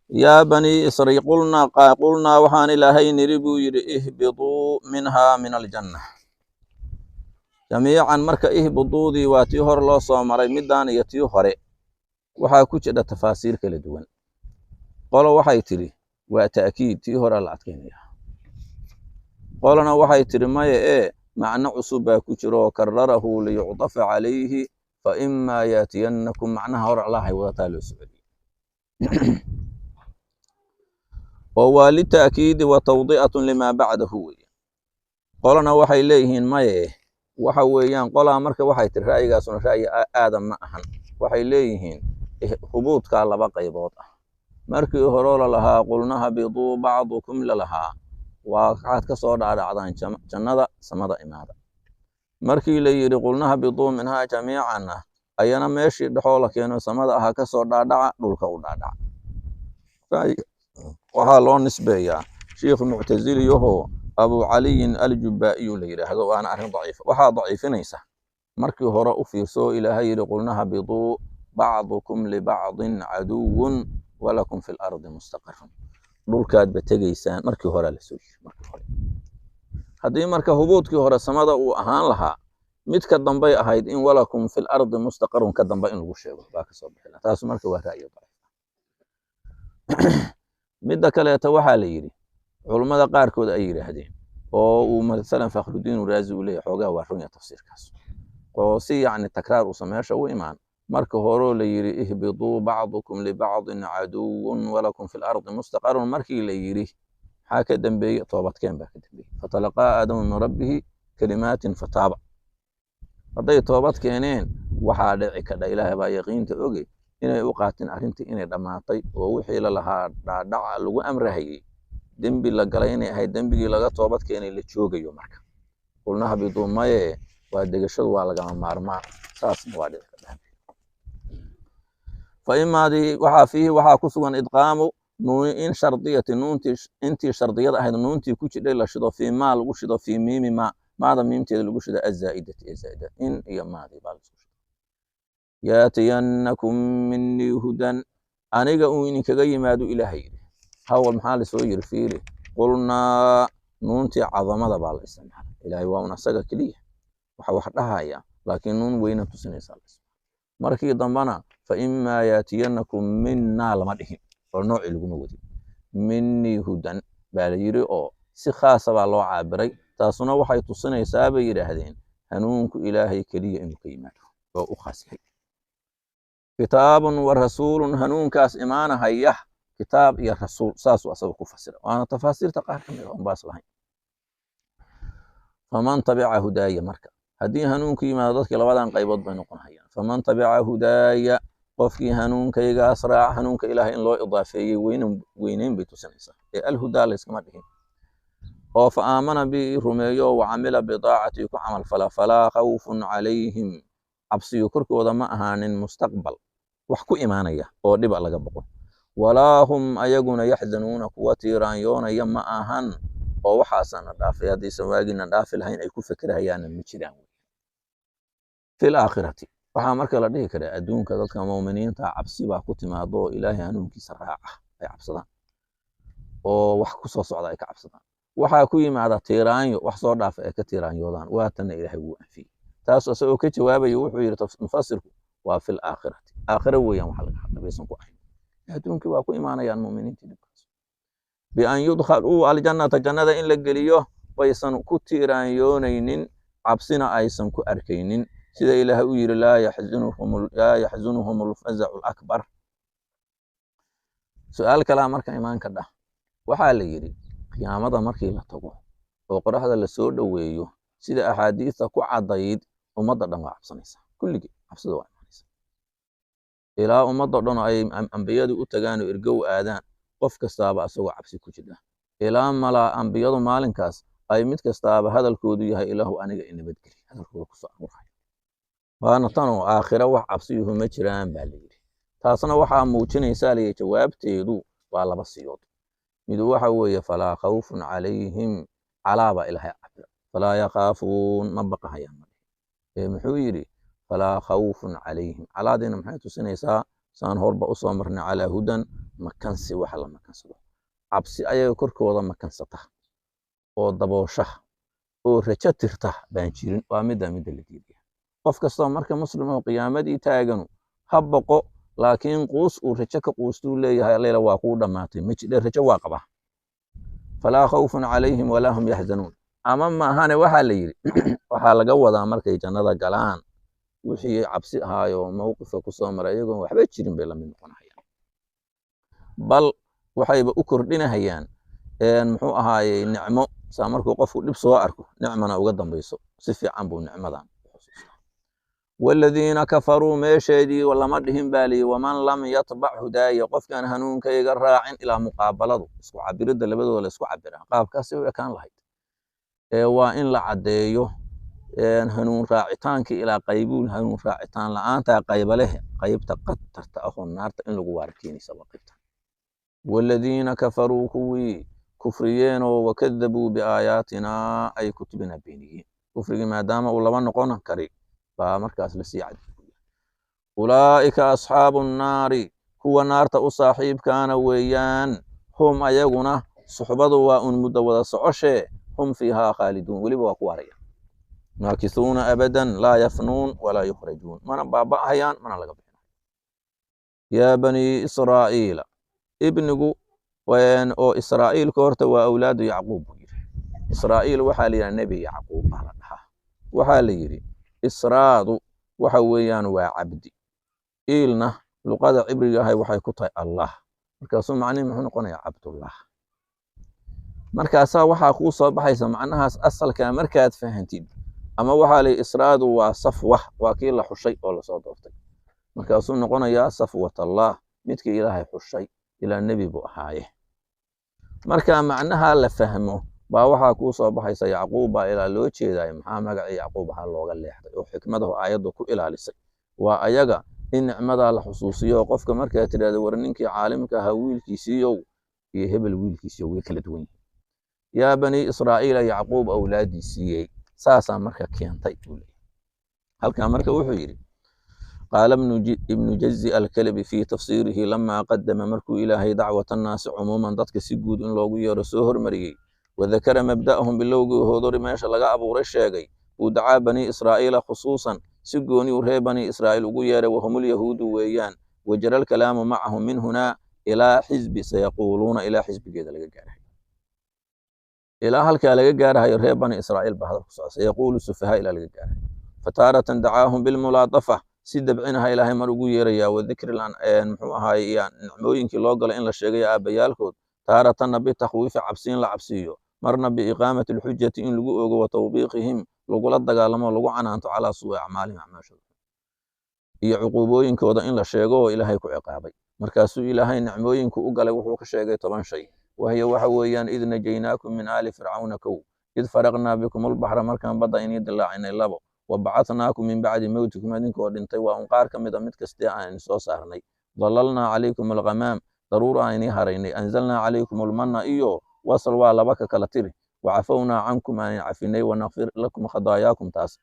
Yaa banii Israiil, qulnaa waxaan Ilaahay niri buu yidhi, ihbiduu minhaa, min aljanna, jamiican. Marka ihbiduudii waa tii hore loo soo maray. Middaan iyo tii hore waxaa ku jira tafaasiir kala duwan. Qolo waxay tidhi waa ta'kiid, tii hore la adkaynaya. Qolona waxay tidhi maya ee macno cusub baa ku jira oo kararahu liyucdafa calayhi fa imaa yaatiyannakum, macnaha hore Allahay wadataa loo socodiyey oo waa lita'kiidi wa tawdi'atun limaa bacdahu weeye. Qolona waxay leeyihiin maye, waxa weeyaan qolaa marka waxay tiri ra'yigaasuna ra'yi aadam ma ahan. Waxay leeyihiin hubuudkaa laba qaybood ah. Markii horoo lalahaa qulna habiduu bacdukum lalahaa, waa waxaad ka soo dhaadhacdaan jannada, samada imaada. Markii la yidhi qulna habiduu minhaa jamiicanna, ayana meeshii dhexoo la keeno samada ahaa ka soo dhaadhaca, dhulka u dhaadhaca. Waxaa loo nisbeeyaa shiikh muctasiliyaho Abu Caliyin Aljubaa'iyu la yidhaahdo, waana arrin daciifa. Waxaa daciifinaysa markii hore u fiirso, Ilaahay yidhi qulna habiduu bacdukum libacdin caduwun walakum fi lardi mustaqarun, dhulkaadba tegaysaan markii hore lasoo yiri. Markii hore haddii marka hubuudkii hore samada uu ahaan lahaa, midka dambay ahayd in walakum fi lardi mustaqarun ka dambe in lagu sheego baa kasoo bixi lahaa. Taas marka waa ra'yi daciif. Midda kaleeta waxaa la yidhi, culummada qaarkood ay yidhaahdeen oo uu masalan Fakhrudiin Raazi uu leeyahay xoogaa waa runya tafsiirkaas, oo si yacni takraar uusan meesha u imaan, marka horoo la yidhi ihbiduu bacdukum libacdin caduwun walakum fi lardi mustaqarun, markii la yidhi maxaa ka dambeeyey? Toobadkeen baa ka dambeeyey. Fatalaqaa Aadamu min rabbihi kalimaatin fataaba. Hadday toobad keeneen, waxaa dhici kadha, Ilaahay baa yaqiinta oge, inay u qaateen arrintii inay dhammaatay oo wixii la lahaa dhaadhaca lagu amrahayey dembi la galay inay ahayd, dembigii laga toobad keenay la joogayo. Marka qulna habiduu maye, waa degashadu waa lagama maarmaan, saasna waa dhici kadha. Fa imaadii waxaa fiihi, waxaa ku sugan idqaamu nuuni in shardiyati, nuuntii intii shardiyada ahayd nuuntii ku jidhay la shido, fii maa lagu shido, fii miimi maa, maada miimteeda lagu shido, azaa'idati ee zaa'ida, in iyo maadii baa laisku shido. Yaatiyannakum minii hudan, aniga uu idinkaga yimaado Ilaahay yidhi. Hawal maxaa lasoo yiri? Fiiri, qulnaa nuuntii cadamada baa la isticmaalay. Ilaahay waa un asaga keliya waxa wax dhahaya, laakiin nuun weyna tusinaysaa. Markii dambana fa imaa yaatiyannakum minnaa lama dhihin oo noocii laguma wadin, minii hudan baa la yidhi oo si khaasa baa loo caabiray. Taasuna waxay tusinaysaa bay yidhaahdeen hanuunku Ilaahay keliya inuu ka yimaado oo u khaas yahay. Kitaabun wa rasuulun, hanuunkaas imaanahaya kitaab iyo rasuul, saasuu asaga ku fasira, waana tafaasiirta qaar ka mid a unbaas lahayn. Faman tabica hudaaya, marka haddii hanuunku yimaado dadkii labadan qaybood bay noqonayaan. Faman tabica hudaaya, qofkii hanuunkaygaas raaca, hanuunka Ilaahay in loo idaafeeyey weynan weyneyn bay tusinaysaa ee alhudaa layskama dhihin, oo fa aamana bi rumeeyo, wa camila bidaacatii ku camal fala, falaa khawfun calayhim, cabsiyo korkooda ma ahaanin mustaqbal wax ku imaanaya oo dhiba laga boqo, walaa hum ayaguna yaxzanuuna kuwa tiiraanyoonaya ma ahan, oo waxaasana dhaafay haddaysan waagina dhaafi lahayn ay ku fikerahayaanna ma jiraan. Fi laakhirati waxaa marka la dhihi karaa adduunka dadka muuminiinta cabsi baa ku timaado oo Ilaahay hanuunkiisa raaca ay cabsadaan oo wax ku soo socda ay ka cabsadaan, waxaa ku yimaada tiiraanyo, wax soo dhaafa ay ka tiiraanyoodaan, waatanna Ilaahay wuu anfiyey taas. Isagoo ka jawaabaya wuxuu yidhi mufasirku waa fil aakhirati, aakhira weeyaan waxa laga hadla, baysan ku ahayn adduunkii, waa ku imaanayaan muuminiintii dhibkaas. Bian yudkhaluu aljannata, jannada in la geliyo baysan ku tiiraanyoonaynin, cabsina aysan ku arkaynin, sida Ilaahay u yidhi laa yaxzunuhum alfazacu alakbar. Su-aal kalaa marka imaan ka dhah, waxaa la yidhi qiyaamada markii la tago oo qoraxda lasoo dhoweeyo, sida axaadiista ku caddayd, ummadda dhan waa cabsanaysaa, kulligii cabsida waa imaanaysa ilaa ummadda dhan ay ambiyadii u tagaan oo ergo u aadaan, qof kastaaba asagoo cabsi ku jira, ilaa malaa ambiyadu maalinkaas ay mid kastaaba hadalkoodu yahay Ilaahu aniga i nabadgeli, hadalkooda kusoo aruuraya. Waana tanoo aakhira wax cabsiyuhu ma jiraan baa la yidhi. Taasna waxaa muujinaysaa layihi jawaabteedu waa laba siyood. Mid waxa weeye falaa khawfun calayhim, calaa baa Ilaahay cabira, falaa yakhaafuun, ma baqahayaan ma dhihin ee muxuu yidhi? Falaa khawfun calayhim. Calaadiina maxay tusinaysaa? Saan horba u soo marnay, calaa hudan makansi, waxa la makansado cabsi ayaga korkooda makansata oo daboosha oo rajo tirta baan jirin. Waa midda la diidaya. Qof kastoo marka muslim oo qiyaamadii taaganu ha boqo, laakiin quus uu rajo ka quustuu leeyahay Allayla waa kuu dhammaatay ma jidhe, rajo waa qabaa. Falaa khawfun calayhim walaa hum yaxzanuun. Ama maahane, waxaa la yidhi waxaa laga wadaa markay jannada galaan wixii cabsi ahaayoo mowqifka ku soo maray iyagoon waxba jirin bay lamid noqonahayaan, bal waxayba u kordhinahayaan muxuu ahaayey nicmo. Saa markuu qofku dhib soo arko nicmana uga dambayso, si fiican buu nicmadan u xusuustaa. Waladiina kafaruu meesheedii lama dhihin baa liyi, waman lam yatbac hudaaya, qofkaan hanuunkayga raacin. Ilaa muqaabaladu isku cabiridda labadooda la isku cabiraa qaabkaasi u ekaan lahayd ee waa in la caddeeyo hanuun raacitaankii ilaa qaybuul hanuun raacitaan la'aanta qayba leh, qaybta qatarta ahoo naarta in lagu waara keenaysa waa qaybta. Waladiina kafaruu, kuwii kufriyeenoo wakadabuu biaayaatinaa ay kutubina beeniyeen, kufrigii maadaama uu laba noqon kari baa markaas lasii caddeeyay. Ulaa'ika asxaabu nnaari, kuwa naarta u saaxiibkaana weeyaan. Hum ayaguna suxbadu waa un muddo wada socoshee, hum fiihaa khaaliduun, weliba waa ku waaraya, maakisuuna abadan, laa yafnuun walaa yukhrajuun, mana baaba'ahayaan mana laga bixinayo. Yaa banii Israa'iila, ibnigu oo Israa'iilka horta waa awlaadu Yacquub buu yidhi. Israa'iil waxaa la yidhaha Nebi Yacquub baa la dhahaa. Waxaa la yidhi Israadu waxa weeyaan waa cabdi, iilna luqada cibriga ahay waxay ku tahay Allah, markaasuu macnihi muxuu noqonayaa? Cabdullah. Markaasaa waxaa kuu soo baxaysa macnahaas asalkaa markaad fahantid. Ama waxaa la yidhi Israadu waa safwa, waa kii la xushay oo lasoo doortay, markaasuu noqonayaa safwatallah, midkii Ilaahay xushay, ilaa nebi buu ahaaye. Marka macnaha la fahmo baa waxaa kuu soo baxaysa Yacquub baa ilaa loo jeedayo. Maxaa magacii Yacquub ahaa looga leexday oo xikmadahu aayaddu ku ilaalisay? Waa ayaga in nicmadaa la xusuusiyo. Qofka markaad tidhahdo war ninkii caalimka ahaa wiilkiisiiyow iyo hebel wiilkiisiiyow way kala duwan yihiin. Yaa banii Israa'iila, Yacquub awlaaddii siiyey, saasaa marka keentay buu leeyahay halkaa. Marka wuxuu yidhi qaala Ibnu Jazi Alkalabi fii tafsiirihi, lamaa qadama, markuu Ilaahay dacwata annaasi cumuuman, dadka si guud in loogu yeero soo hormariyey, wadakara mabda'ahum, bilowgii hoodori meesha laga abuuray sheegay, uu dacaa banii Israa'iila khusuusan, si gooni uu reer banii Israa'iil ugu yeeray, wahumulyahuudu weeyaan. Wajara alkalaamu macahum min hunaa ilaa xisbi sayaquuluuna, ilaa xisbigeeda laga gaarayo, ilaa halkaa laga gaarahayo reer bani Israa'iil baa hadalku socda, sayaquulu sufahaa ilaa laga gaarahayo. Fataaratan dacaahum bilmulaadafa, si dabcinaha Ilaahay mar ugu yeerayaa, wadikri muxuu ahaay iyo nicmooyinkii loo galay in la sheegay aabbayaalkood, taaratanna bitakhwiifi, cabsi in la cabsiiyo, marna biiqaamati alxujati in lagu ogo, wa tawbiiqihim, lagula dagaalamo, lagu canaanto, calaa suu'i acmaalihim, acmaashooda iyo cuquubooyinkooda in la sheego oo Ilaahay ku ciqaabay. Markaasuu Ilaahay nicmooyinku u galay wuxuu ka sheegay 10 shay. Wahiya waxa weeyaan: id najaynaakum min aali fircawna, kow; id faraqnaa bikum ulbaxra, markaan badda inii dilaacinay, labo; wa bacatnaakum min bacdi mowtikum, idinkoo dhintay waa un qaar ka mid a mid kastee aan idin soo saarnay; dalalnaa calaykum alghamaam, daruur aan inii haraynay; anzalnaa calaykum almanna iyo wasal, waa laba ka kala tiri; wacafownaa cankum, aan idin cafinay; wanakfir lakum khadaayaakum taas;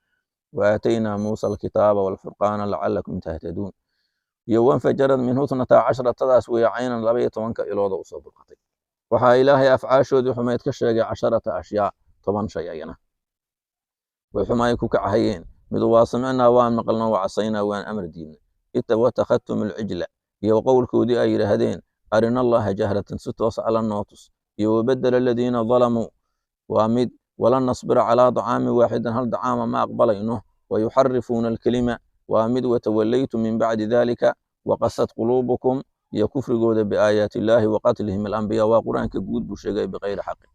waataynaa Muusa alkitaaba walfurqaana lacalakum tahtaduun, iyo wanfajarad minhu tnataa casharatadaas weeye caynan, 12-ka ilooda usoo burqatay. Waxaa Ilaahay afcaashoodii xumayd ka sheegay casharata ashyaa, 10 shay ayana way xumaay ku kacahayeen. Midu waa samicnaa, waan maqalno, wacasaynaa, waan amar diidnay, ita watakhadtum alcijla, iyo qowlkoodii ay yidhaahdeen arina Allaha jahratan, si toos alla noo tus, iyo wabedela aladiina dalamuu waa mid, walan nasbira calaa dacaamin waaxidan, hal dacaama ma aqbalayno, wayuxarifuuna alkelima waa mid, watawalaytum min bacdi dalika waqasad quluubukum, iyo kufrigooda biaayaati illaahi waqatlihim alambiyaa, waa Qur-aanka guud buu sheegay, bikayri xaqin.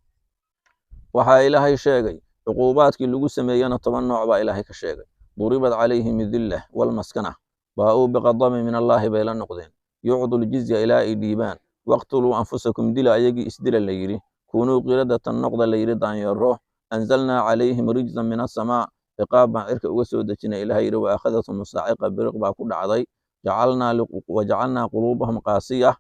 Waxaa Ilaahay sheegay cuquubaadkii lagu sameeyena 10 nooc baa Ilaahay ka sheegay. Duribat calayhim idillah walmaskana, baa-uu biqadamin min Allaahi bay la noqdeen, yucdu ljizya ilaa ay dhiibaan, waqtuluu anfusakum, dila ayagii isdila la yidhi, kunuu qiradatan noqda la yidhi daanyeero, anzalnaa calayhim rijzan min asamaa, ciqaab baan cirka uga soo dejinay Ilahay yidhi, wa akhadathum saaciqa, biriq baa ku dhacday, wajacalnaa quluubahum qaasiya,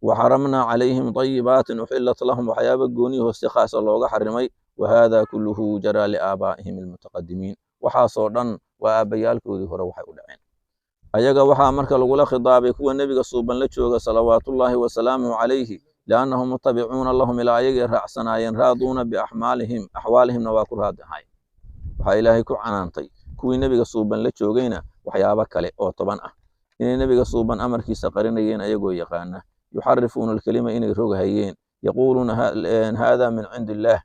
waxaramnaa calayhim dayibaatin uxilat lahum, waxyaaba gooniyaho si khaasa looga xarimay. Wahada kulluhu jaraa liaabaa'ihim almutaqadimiin, waxaasoo dhan waa aabbayaalkoodii hore waxay u dhaceen. Ayaga waxaa marka lagula khidaabay kuwa nebiga suuban la jooga salawaatullaahi wasalaamuhu calayhi, liannahum mutabicuuna lahum, ilaa ayagay raacsanaayeen, raaduuna biaxmaalihim, axwaalihimna waa ku raadi ahaayeen. Waxaa Ilaahay ku canaantay kuwii nebiga suuban la joogayna waxyaabo kale oo 10 ah, inay nebiga suuban amarkiisa qarinayeen ayagoo yaqaana, yuxarifuuna alkelima inay rogahayeen, yaquuluuna haada min cindi illaah,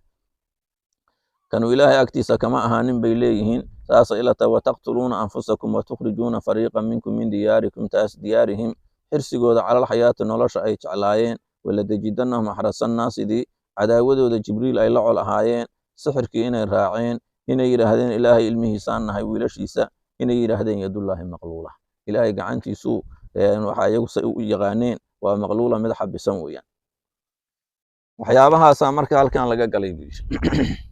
kanuu Ilaahay agtiisa kama ahaanin bay leeyihiin. Saasa ilata wataqtuluuna anfusakum watukhrijuuna fariiqan minkum min diyaarikum, taas diyaarihim xirsigooda calal xayaati nolosha ay jeclaayeen, walatajidannahum axrasanaasidii cadaawadooda Jibriil ay la col ahaayeen, sixirkii inay raaceen, inay yidhaahdeen Ilaahay ilmihiisaan nahay wiilashiisa, inay yidhaahdeen yadullaahi maqluula, Ilaahay gacantiisu waxa iyagu say u yaqaaneen waa maqluula, mid xabisan weeyaan. Waxyaabahaasaa marka halkan laga galay buu yidhi.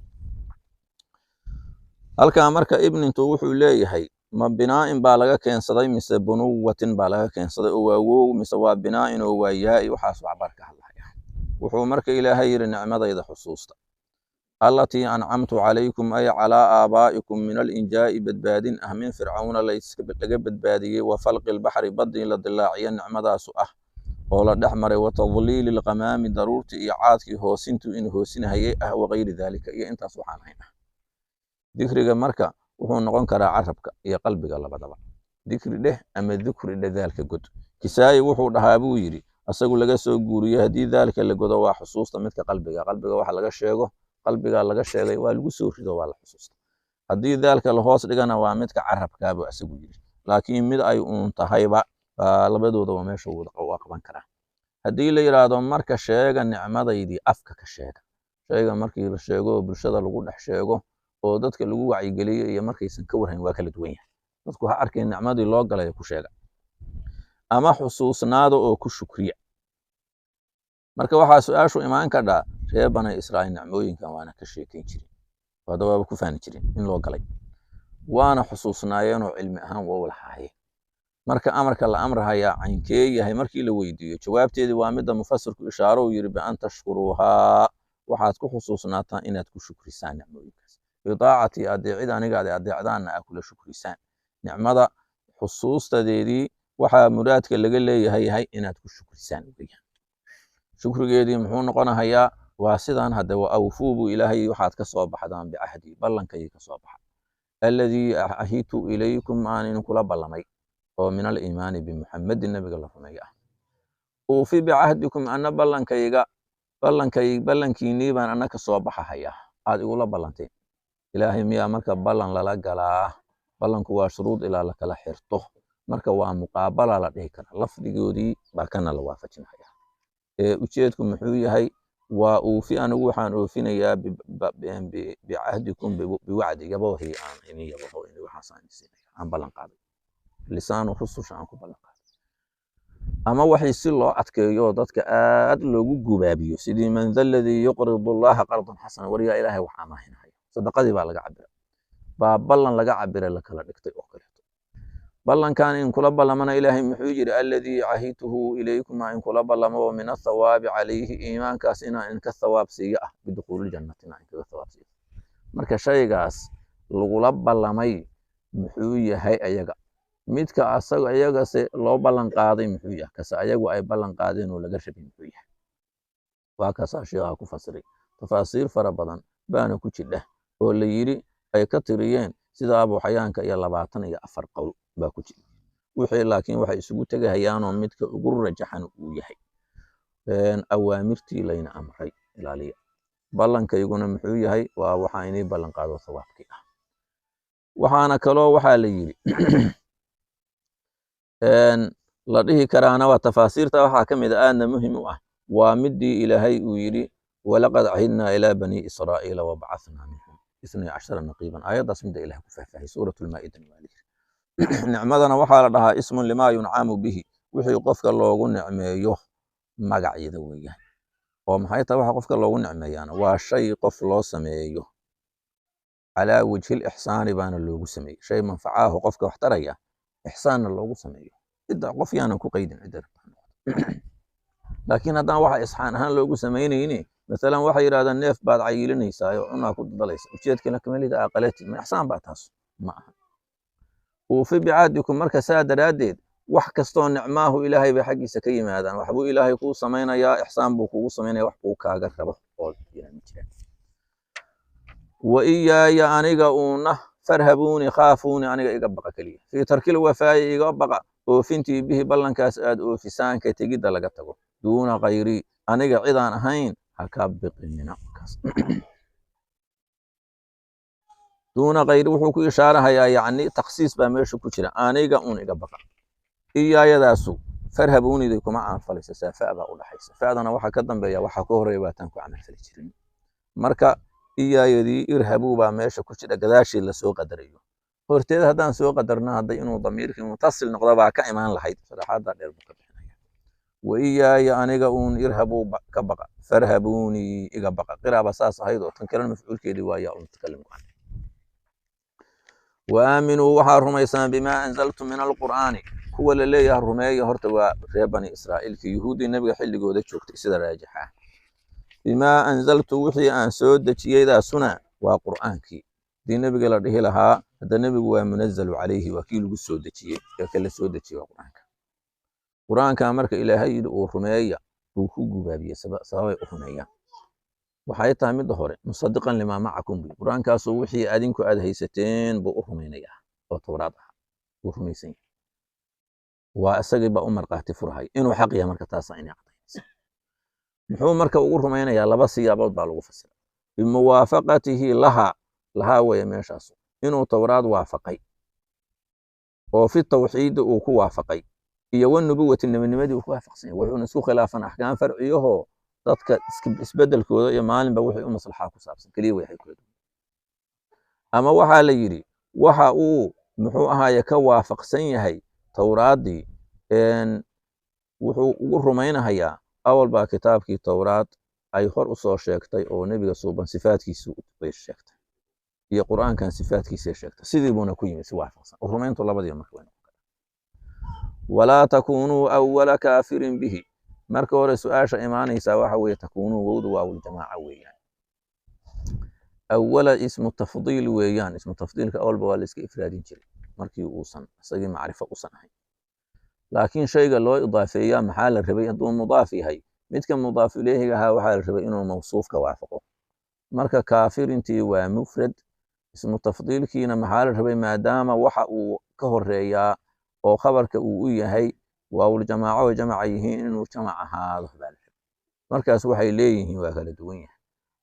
Halkan marka ibnintu wuxuu leeyahay, ma binaa'in baa laga keensaday mise bunuwatin baa laga keensaday, oo waa wow mise waa binaa'in oo waa yaa'i? Waxaas waxbar ka hadlaya. Wuxuu marka Ilaahay yidhi, nicmadayda xusuusta, allatii ancamtu calaykum ay calaa aabaa'ikum, min alinjaa'i badbaadin ah, min Fircawna laga badbaadiyey, wa falqi lbaxri baddii la dilaaciya nicmadaasu ah oo la dhex maray, wa tadliili lqamaami daruurtii iyo caadkii hoosintuu in hoosinahayay ah, wagayri daalika iyo intaas waxaan ahayn ah. Dikriga marka wuxuu noqon karaa carabka iyo qalbiga labadaba, dikri dheh ama dukri dheh, daalka god. Kisaayi wuxuu dhahaa buu yidhi, asagu laga soo guuriyey, haddii daalka la godo waa xusuusta midka qalbiga, qalbiga waxa laga sheego qalbiga laga sheegay waa lagu soo rido, waa la xusuusta. Haddii daalka la hoos dhigana waa midka carabkaabuu asagu yidhi, laakiin mid ay uun tahayba labadooda waa meesha waa qaban karaa. Haddii la yidhaahdo marka sheega nicmadaydii, afka ka sheega shayga markii la sheego oo bulshada lagu dhex sheego oo dadka lagu wacyigeliyo iyo markaysan ka warhayn waa kala duwan yahay. Dadku ha arkeen nicmadii loo galay ku sheega ama xusuusnaada oo ku shukriya. Marka waxaa su-aashu imaan kadhaa, reer Bani Israa'iil nicmooyinkan waana ka sheekayn jirin, hadda waaba ku faani jirin in loo galay, waana xusuusnaayeenoo cilmi ahaan waa u lahaayeen. Marka amarka la amrahayaa caynkee yahay markii la weydiiyo, jawaabteedii waa midda mufasirku ishaaro uu yidhi, bian tashkuruuhaa, waxaad ku xusuusnaataan inaad ku shukrisaan nicmooyinkaas, bidaacatii adeecid aniga ad adeecdaanna aa kula shukrisaan nicmada. Xusuustadeedii waxaa muraadka laga leeyahay yahay inaad ku shukrisaan weeyaan. Shukrigeedii muxuu noqonahayaa? Waa sidaan hadde, wa awfuu buu Ilaahay, waxaad ka soo baxdaan bicahdii, ballankayga ka soo baxa, alladii ahitu ilaykum, aan idinkula ballamay, oo min aliimaani bimuxammadin, nabiga la rumeeyo ah. Uufi bicahdikum, anna ballankayga ballankay ballankiinii baan anna ka soo baxahayaa aad igula ballanteen. Ilaahay miyaa marka ballan lala galaa? Ballanku waa shuruud ilaa la kala xirto, marka waa muqaabala la dhihi karaa, lafdigoodii baa kana la waafajinaya. Ee ujeedku muxuu yahay? Waa uufi, anigu waxaan oofinayaa bicahdikum biwacdi, yaboohii aan idin yabaho, waxaasaan idin siinaya aan ballan qaaday, lisaanu rususha aan ku ballan qaaday. Ama waxay si loo adkeeyo dadka aad loogu gubaabiyo, sidii man dha aladii yuqridu allaha qardan xasana, waryaa Ilaahay wax amaahinaya, sadaqadii baa laga cabira, baa ballan laga cabira la kala dhigtay oo kaleeto. Ballankan in kula ballamana Ilaahay muxuu yidhi? Alladii cahidtuhu ilaykum, in kula ballamo, oo min athawaabi calayhi, iimaankaas inaan inka thawaab siiyo ah, bidukhuuli jannati inaan inkaga thawaab siiyo. Marka shaygaas lagula ballamay muxuu yahay? Ayaga midka asaga iyagase loo ballan qaaday muxuu yahay? Kase ayagu ay ballan qaadeen oo laga rabay muxuu yahay? Waa kaasaa sheekha ku fasiray, tafaasiir fara badan baana ku jidha oo la yidhi ay ka tiriyeen sida Abuxayaanka iyo 24 qowl baa ku jira wixii, laakiin waxay isugu tegahayaanoo midka ugu rajaxan uu yahay awaamirtii layna amray ilaaliya, ballankayguna muxuu yahay? Waa waxaa inii ballan qaado thawaabkii ah. Waxaana kaloo waxaa la yidhi la dhihi karaana waa tafaasiirta waxaa ka mid a aadna muhim u ah, waa midii Ilaahay uu yidhi, walaqad cahidnaa ilaa bani Israa'iila wabacathnaa minhum 12 naqiiban. Aayaddaas midda Ilaah ku faahfaahay suuratu lmaa'idana waa la yidhi. Nicmadana waxaa la dhahaa ismun limaa yuncamu bihi, wixii qofka loogu nicmeeyo magacyada weeyaan. Oo maxay tahay waxa qofka loogu nicmeeyaana? Waa shay qof loo sameeyo calaa wajhi lixsaani baana loogu sameeyey, shay manfacaahu qofka wax taraya, ixsaanna loogu sameeyo cidda qof yaanan ku qaydin cidda rabta ha noqoto. Laakiin haddaan waxa isxaan ahaan loogu samaynayni, masalan waxay yidhahdaan neef baad cayilinaysaa oo cunaa ku dadalaysa, ujeedkana kamalida aqalati, ma ixsaan baa taas? Ma aha. Uufi bicaadikum marka saa daraaddeed wax kastoo nicmaahu Ilaahay bay xaggiisa ka yimaadaan. Waxbuu Ilaahay kuu samaynayaa, ixsaan buu kugu samaynaya, wax uu kaaga rabo oo jiraan jiraan. Wa iyaaya aniga uuna farhabuuni khaafuuni, aniga iga baqa keliya. Fii tarkil wafaa'i iga baqa, oofintii bihi ballankaas aad oofisaan ka tegidda laga tago. Duuna khayri, aniga cidaan ahayn ha ka biqinina. Duuna khayri wuxuu ku ishaarahayaa, yacni takhsiis baa meesha ku jira, aniga un iga baqa. Iyaayadaasu farhabuuniday kuma camalfalaysa, saa fa baa u dhaxaysa, fa'dana waxa ka dambeeya waxa ka horeeya baataan ku camalfali jirin. Marka iyaayadii irhabuu baa meesha ku jira, gadaasheed lasoo qadarayo. Horteed haddaan soo qadarna hadday inuu damiirkii mutasil noqdo baa ka imaan lahayd. Sharaxaadda dheer buu ka bixinaya. Wa iyaaya aniga uun irhabuu ka baqa, farhabuunii iga baqa. Qiraaba saas ahayd oo tan kalena mafcuulkeedii waa yaa mutakalim ku ah. Wa aaminuu waxaa rumaysaan bimaa anzaltu min alqur'aani. Kuwa la leeyahay rumeeya horta waa reer bani Israa'iilka, yuhuuddii nabiga xilligooda joogtay sida raajixa ah. Bimaa anzaltu wixii aan soo dejiyeydaasuna waa qur'aankii. Haddii nebiga la dhihi lahaa, hadda nebigu waa munazalu calayhi, waa kii lagu soo dejiyey, ee kala soo dejiyey waa qur'aanka. Qur'aanka marka Ilaahay yidhi uu rumeeya, uu ku gubaabiyey sababay u rumeeyaan. Waxay tahay midda hore, musadiqan limaa macakum bu. Qur'aankaasu wixii adinku aad haysateen buu u rumaynayaa oo Towraad ah uu rumaysan yahay. Waa isagii baa u markhaati furahay inuu xaq yahay. Marka taasaa inay cadaynaysa. Muxuu marka ugu rumaynayaa? Laba siyaabood baa lagu fasira. Bimuwaafaqatihi laha, lahaa weeye meeshaas, inuu Towraad waafaqay oo fi tawxiidi uu ku waafaqay, iyo wanubuwati nebinimadii uu ku waafaqsan yahay. Wuxuuna isku khilaafan axkaam farciyahoo dadka isbedelkooda iyo maalinba wixii u maslaxaa ku saabsan keliya waxay kula duwan. Ama waxaa la yidhi waxa uu muxuu ahaaye ka waafaqsan yahay Towraaddii, wuxuu ugu rumaynahayaa awal baa kitaabkii Towraad ay hor u soo sheegtay oo nebiga suuban sifaadkiisu bay sheegtay, iyo qur'aankan sifaadkiisay sheegtay, sidii buuna ku yimid si waafaqsan. Rumayntu labadiiba marka way noqon kartaa. Walaa takuunuu awala kaafirin bihi. Marka hore su-aasha imaanaysaa waxa weeye, takuunuu wowdu waawuljamaaca weeyaan, awala ismu tafdiil weeyaan. Ismu tafdiilka awalba waa la iska ifraadin jiray markii uusan isagii macrifo usan ahayn, laakiin shayga loo idaafeeyaa maxaa la rabay? Hadduu mudaaf yahay, midka mudaaf ilayhiga ahaa waxaa la rabay inuu mawsuufka waafaqo. Marka kaafirintii waa mufrad, ismu tafdiilkiina maxaa la rabay? Maadaama waxa uu ka horeeyaa oo khabarka uu u yahay waawuljamaaco oo jamaca yihiin, inuu jamac ahaado baa la rabay. Markaas waxay leeyihiin waa kala duwan yahay.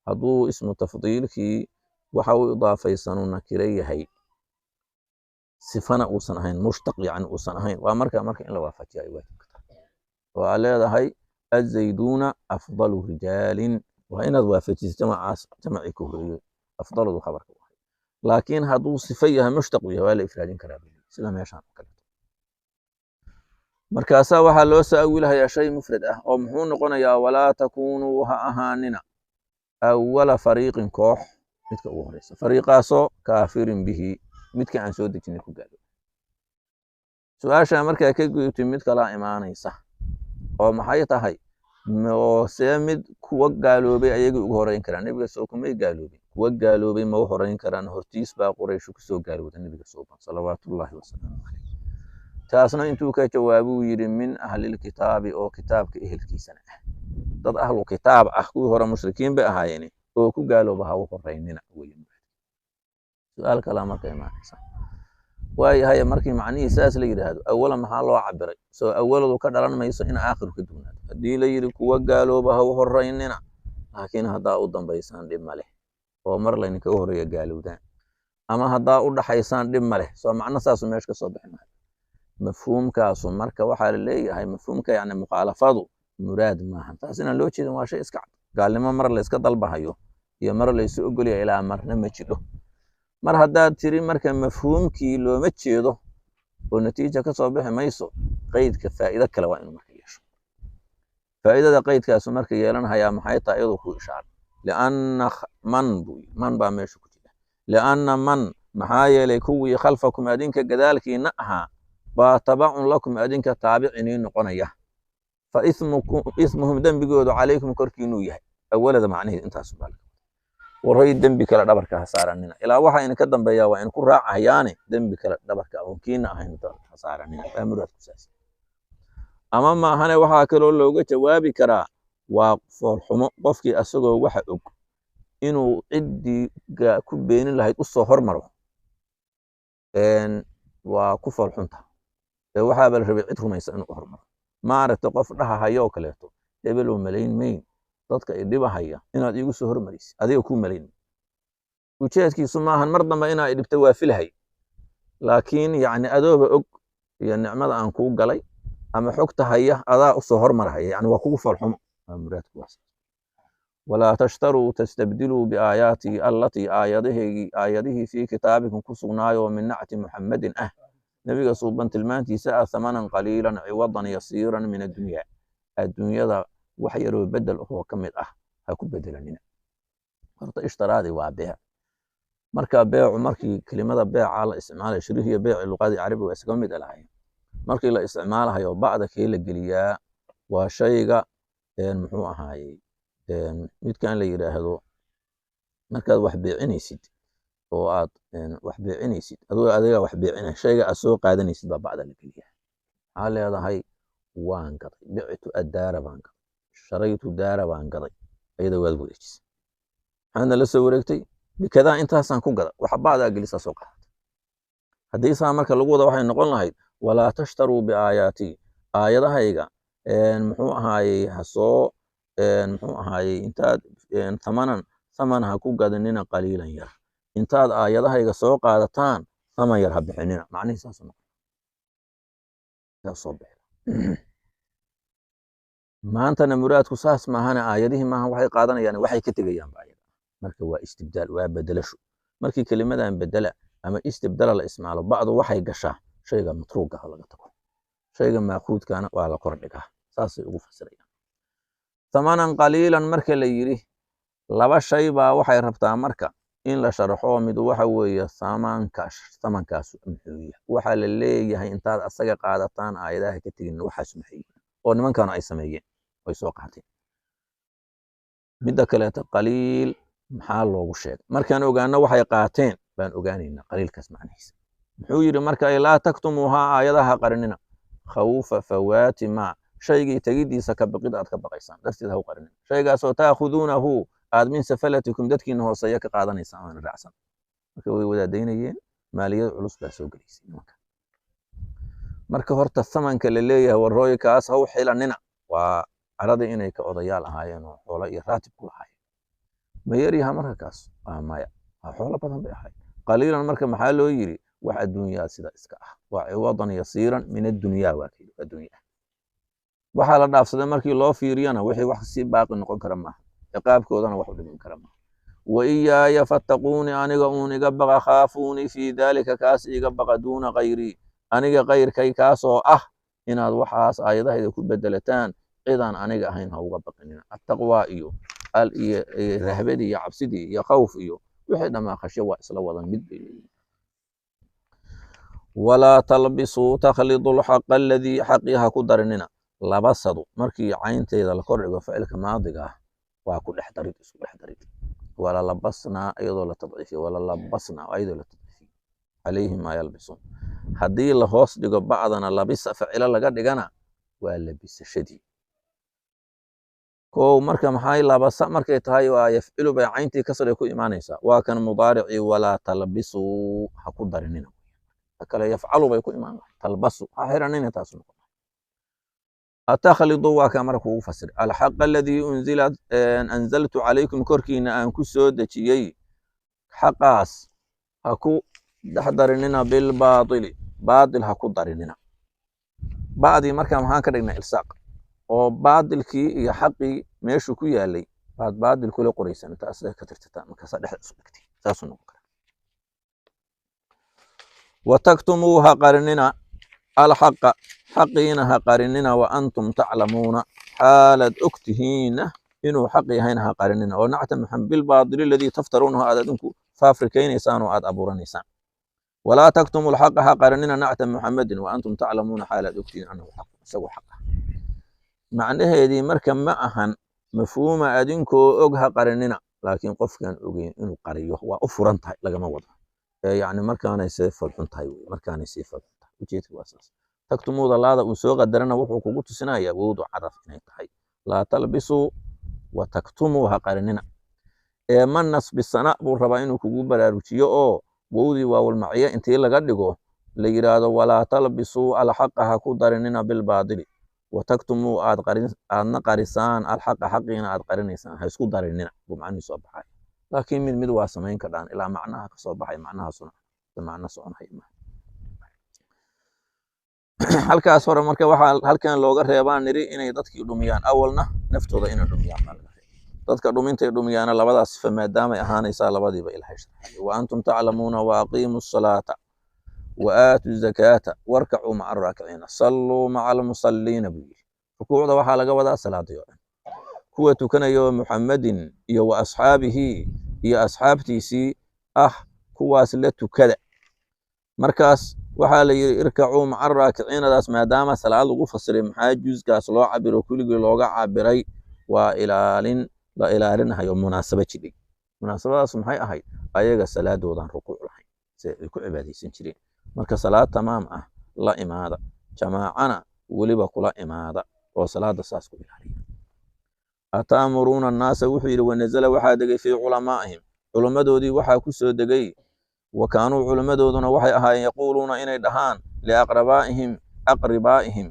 Hadduu ismu tafdiilkii waxa uu idaafaysanuu nakiro yahay, sifana uusan ahayn, mushtaq yacni uusan ahayn, waa marka in la waafajiyo ay waajibka tahay, oo aad leedahay azayduuna afdalu rijaalin, waa inaad waafajiso jamacaas jamacii ka horeeyey afdaludu khabarka u ahay. Laakiin hadduu sifo yahay, mushtaq uu yahay, waa la ifraadin karaa sida meeshaan oo kaleeto. Markaasaa waxaa loo saawilahayaa shay mufrad ah oo muxuu noqonayaa? Walaa takuunuu ha ahaanina awala fariiqin, koox midka ugu horeysa, fariiqaasoo kaafirin bihi, midka aan soo dejinay ku gaalo. Su-aashaa markaa ka gudubtay mid kalaa imaanaysa oo maxay tahay? Oo see mid kuwa gaaloobay ayagii ugu horeyn karaan? Nebiga soo kumay gaaloobin, kuwa gaaloobay ma u horeyn karaan? Hortiis baa Qurayshu kusoo gaalowda nebiga suuban salawaatullaahi wasalaamu caleyh. Taasna intuu ka jawaabuu yidhi min ahlilkitaabi, oo kitaabka ehelkiisana ah, dad ahlu kitaab ah, kuwii hore mushrikiin bay ahaayeen, oo ku gaalooba ha u horeynina wey. Su-aal kalaa marka imaanaysa, waayahay markii macnihii saas la yidhaahdo, awala maxaa loo cabiray? Soo awaladu ka dhalan mayso in aakhiru ka duwnaado? Haddii la yidhi kuwa gaalooba ha u horeynina, laakiin haddaa u dambaysaan dhib ma leh, oo mar laydinkaga horeeya gaalowdaan, ama haddaa u dhaxaysaan dhib ma leh, soo macno saasu meesha ka soo bixi maayo mafhuumkaasu. Marka waxaa la leeyahay mafhuumka yacni mukhaalafadu muraad maahan, taas inaan loo jeedin waa shay iska cad. Gaalnimo mar layska dalbahayo iyo mar laysu ogolyahay ilaa marna ma jidho. Mar haddaad tiri marka mafhuumkii looma jeedo oo natiija ka soo bixi mayso, qeydka faa'iido kale waa inuu marka yeesho. Faa'iidada qeydkaasu marka yeelanhayaa maxay tahay? Iyadoo ku ishaara lianna man buu yidhi, man baa meesha ku jira. Lianna man, maxaa yeelay kuwii khalfakum adinka gadaalkiina ahaa baa tabacun lakum adinka taabic inii noqonaya, fa ismuhum dembigoodu calaykum korkiinuu yahay. Awalada macnaheed intaas baa laga wadaa. Warhoy, dembi kale dhabarka ha saaranina. Ilaa waxa idinka dambeeya waa idinku raacayaane, dembi kale dhabarka oon kiina ahayn ha saaranina, waa muraadku saas. Ama maahane, waxaa kaloo looga jawaabi karaa waa foolxumo qofkii asagoo waxa og inuu ciddii ku beenin lahayd u soo hormaro, waa ku foolxunta. Ee waxaaba la rabay cid rumaysa inuu u hormaro. Maaragta qof dhahahaya oo kaleeto, "Hebelow, malayn mayn dadka idhibahaya inaad iigu soo hormaraysid, adiga kuu malayn." Ujeedkiisu maahan mar dambe inaa idhibta, waa filhay, laakiin yacni adooba og iyo nicmada aan kuu galay ama xogta haya adaa usoo hormarhaya, yani waa kugu foolxumo, waa muraadku waas. Walaa tashtaruu tastabdiluu biaayaatii allatii, aayadahaygii, aayadihii fii kitaabikum ku sugnaayo, min nacti Muxammadin ah, nebiga suuban tilmaantiisa ah, thamanan qaliilan, ciwadan yasiiran min addunya, adduunyada wax yaroo bedel ahoo ka mid ah ha ku bedelanina. Horta ishtaraadi waa beec. Marka beecu, markii kelimada beeca la isticmaalayo, shirihiyo beeci luqadii carabiga waa isaga mid lahayn. Markii la isticmaalahayo, bacda kee la geliyaa? Waa shayga muxuu ahaayey midkan la yidhaahdo, markaad wax beecinaysid oo aad wax beecinaysid, adoo adiga wax beecinay, shayga aad soo qaadanaysid baa bacda la geliyaa. Maxaa leedahay? Waan gaday, bictu addaara baan gaday, sharaytu daara baan gaday. Ayada waad wareejisay, maxaadna la soo wareegtay? Bikadaa, intaasaan ku gada. Waxa bacdaa gelisaa soo qaadatay. Haddii saa marka lagu wada, waxay noqon lahayd: walaa tashtaruu biaayaatii, aayadahayga muxuu ahaayey ha soo muxuu ahaayey intaad thamanan, thaman ha ku gadanina, qaliilan yar. Intaad aayadahayga soo qaadataan thaman yar ha bixinina. Macnihii saasuu noqon, saas soo bixi. Maantana muraadku saas maahane, aayadihii maaha waxay qaadanayaan, waxay ka tegayaan ba ayaga. Marka waa istibdaal, waa bedelasho. Markii kelimadan bedela ama istibdala la isticmaalo, bacdu waxay gashaa shayga matruuga ah laga tago, shayga maakuudkana waa la kor dhigaa, saasay ugu fasirayaan. Thamanan qaliilan marka la yidhi, laba shay baa waxay rabtaa marka in la sharxo. Mid waxa weeye thamanka, thamankaas muxuu yahay? Waxaa la leeyahay intaad asaga qaadataan aayadaha ka tegin, waxaas maxay yihiin oo nimankana ay sameeyeen ay soo qaateen? Midda kaleeto, qaliil maxaa loogu sheegay? Markaan ogaano waxay qaateen baan ogaanaynaa qaliilkaas macnihiisa. Muxuu yidhi marka? Laa taktumuuhaa, aayadaha qarinina, khawfa fawaati maa, shaygii tegidiisa ka baqid aad ka baqaysaan darteed ha u qarinina, shaygaasoo taakhuduunahu aad min safalatikum, dadkiina hooseeya ka qaadanaysaan oona raacsan. Marka way wadaadaynayeen, maaliyad culus baa soo gelaysay nimanka. Marka horta thamanka la leeyahay warrooy kaas ha u xilanina, waa caradii inay ka odayaal ahaayeen oo xoolo iyo raatib ku lahaayeen. Ma yaryaha marka kaas? Waa maya, waa xoolo badan bay ahayd. Qaliilan marka maxaa loo yiri? Wax adduunyaa sida iska ah, waa ciwadan yasiiran min addunyaa, waa kii adduunya waxaa la dhaafsaday. Markii loo fiiriyana, wixii wax sii baaqi noqon kara maaha, ciqaabkoodana wax u dhiman kara maaha. Wa iyaaya fattaquuni, aniga uun iga baqa, khaafuunii fii daalika, kaas iga baqa, duuna kayrii, aniga kayrkay, kaasoo ah inaad waxaas aayadahayda ku bedelataan, cidaan aniga ahayn ha uga baqinina. Attaqwaa iyo al iyo rahbadii iyo cabsidii iyo khawf iyo wixii dhammaa khashyo waa isla wadan mid bay leeyihin. Walaa talbisuu, takhlidu lxaqa aladii, xaqii ha ku darinina. Labasadu markii caynteeda la kordhigo ficilka maadiga ah, waa ku dhex darid, isku dhex darid. Wala labasnaa iyadoo la tadciifiyo, wala labasnaa iyadoo la tadciifiyo, calayhim maa yalbisuun. Haddii la hoos dhigo bacdana, labisa ficilo laga dhigana, waa labisashadii. Kow marka maxay labasa markay tahay? Waa yafcilu bay cayntii kasray ku imaanaysaa, waa kan mudaaricii. Walaa talbisuu, ha ku darinina. Kale yafcalu bay ku imaan lahay, talbasu, ha xiranina, taas noqon. Atakhlidu waa kaa marka kugu fasir alxaqa aladii unzila, anzaltu calaykum, korkiina aan ku soo dejiyey, xaqaas ha ku dhex darinina, bilbaatili, baatil ha ku darinina. Bacdii marka maxaan ka dhignay? Ilsaaq oo baatilkii iyo xaqii meeshuu ku yaalay baad baatil kula qoraysan inta asaga ka tirtirtaan, markaasaa dhexda isu dhigtay, saasuu noqon karaa. Wataktumuu, ha qarinina, alxaqa, xaqiina ha qarinina, wa antum taclamuuna, xaalaad og tihiinna inuu xaq yahayna ha qarinina. Oo nacta maxamed bilbaatili aladii taftaruunahu, aad adinku faafrikaynaysaan oo aad abuuranaysaan. Walaa taktumu alxaqa, ha qarinina nacta Muxamedin, wa antum taclamuuna, xaalaad ogtihiin annahu xaq, isagu xaq ah. Macnaheedii marka ma ahan mafhuuma adinkoo og ha qarinina. Laakiin qofkaan ogeyn inuu qariyo waa u furan tahay, lagama wado. Yacni markaanay sii falxun tahay wey, markaanay sii falxun tahay. Ujeedka waa saas. Taktumuuda laada uu soo qadarana wuxuu kugu tusinayaa wowdu cadaf inay tahay. Laa talbisuu wa taktumuu, ha qarinina. Ee ma nasbisana buu rabaa inuu kugu baraarujiyo oo wowdii waawalmaciye intii laga dhigo la yidhaahdo walaa talbisuu alxaqa, ha ku darinina, bilbaadili, wa taktumuu aad qarin, aadna qarisaan, alxaqa xaqiina aad qarinaysaan, ha isku darinina buu macnihii soo baxay. Laakiin mid mid waa samayn kadhaan ilaa macnaha ka soo baxay, macnahaasuna macno soconhaya maaha. Halkaas hore marka waxaa halkan looga reebaa niri inay dadkii dhumiyaan, awalna naftooda inay dhumiyaan baa laga reebay. Dadka dhumintay dhumiyaana labadaas sifa maadaamay ahaanaysaa, labadiiba Ilaahay sharxay. Wa antum taclamuuna. Wa aqiimu asalaata wa aatu zakaata warkacuu maca araakiciina, salluu maca almusalliina buu yidhi. Rukuucda waxaa laga wadaa salaadii oo dhan, kuwa tukanaya Muxammadin iyo wa asxaabihi iyo asxaabtiisii ah, kuwaas la tukada. Markaas waxaa la yidhi irkacuu maca araakiciinadaas maadaama salaad lagu fasiray, maxaa juzkaas loo cabiro kulligii looga cabiray? Waa ilaalin la ilaalinahayo munaasabo jidhay. Munaasabadaas maxay ahayd? Ayaga salaadoodan rukuuc lahayn si ay ku cibaadaysan jireen. Marka salaad tamaam ah la imaada, jamaacana weliba kula imaada oo salaada saas ku ilaaliya. Ataamuruuna annaasa wuxuu yidhi, wanazala waxaa degay fii culamaa'ihim, culimmadoodii waxaa ku soo degay. Wa kaanuu culimmadooduna waxay ahaayeen yaquuluuna inay dhahaan liaqrabaa'ihim, aqribaa'ihim,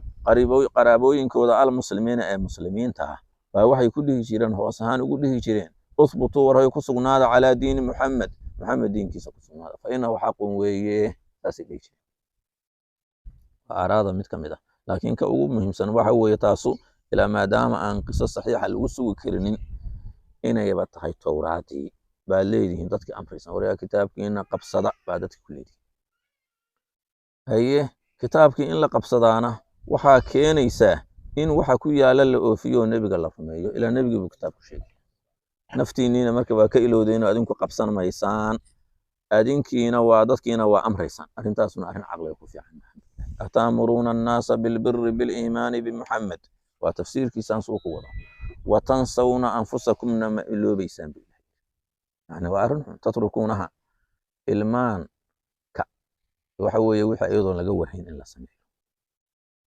qaraabooyinkooda almuslimiina ee muslimiinta ah baa waxay ku dhihi jireen, hoos ahaan ugu dhihi jireen: uhbutuu, warhay ku sugnaada, calaa diini Muxamed, Muxamed diinkiisa ku sugnaada, fa innahu xaqun weeye. Saasay dhihi jireen. Waa aaraada mid ka mid ah, laakiin ka ugu muhiimsan waxa weeye taasu ilaa maadaama aan qiso saxiixa lagu sugi karinin inayba tahay Towraadii baad leedihiin dadkii amraysan, waryaa kitaabkiina qabsada baa dadka ku leedihiin. Haye, kitaabkii in la qabsadaana waxaa keenaysaa in waxa ku yaala la oofiyo oo nebiga la rumeeyo, ilaa nebigii buu kitaabku sheegay. Naftiinniina marka waa ka ilowdeen oo adinku qabsan maysaan, adinkiina waa dadkiina waa amraysaan. Arrintaasuna arrin caqliga ku fiican maaha. Ataamuruuna annaasa bilbiri biliimaani bimuxamed waa tafsiirkiisaan suu ku wada. Watansawna anfusakumna, ma iloobeysaan buu Ilahay. Yani waa arrin xun. Tatrukuunaha, ilmaanka waxa weeye wixii iyadoon laga warhayn in la sameeyo.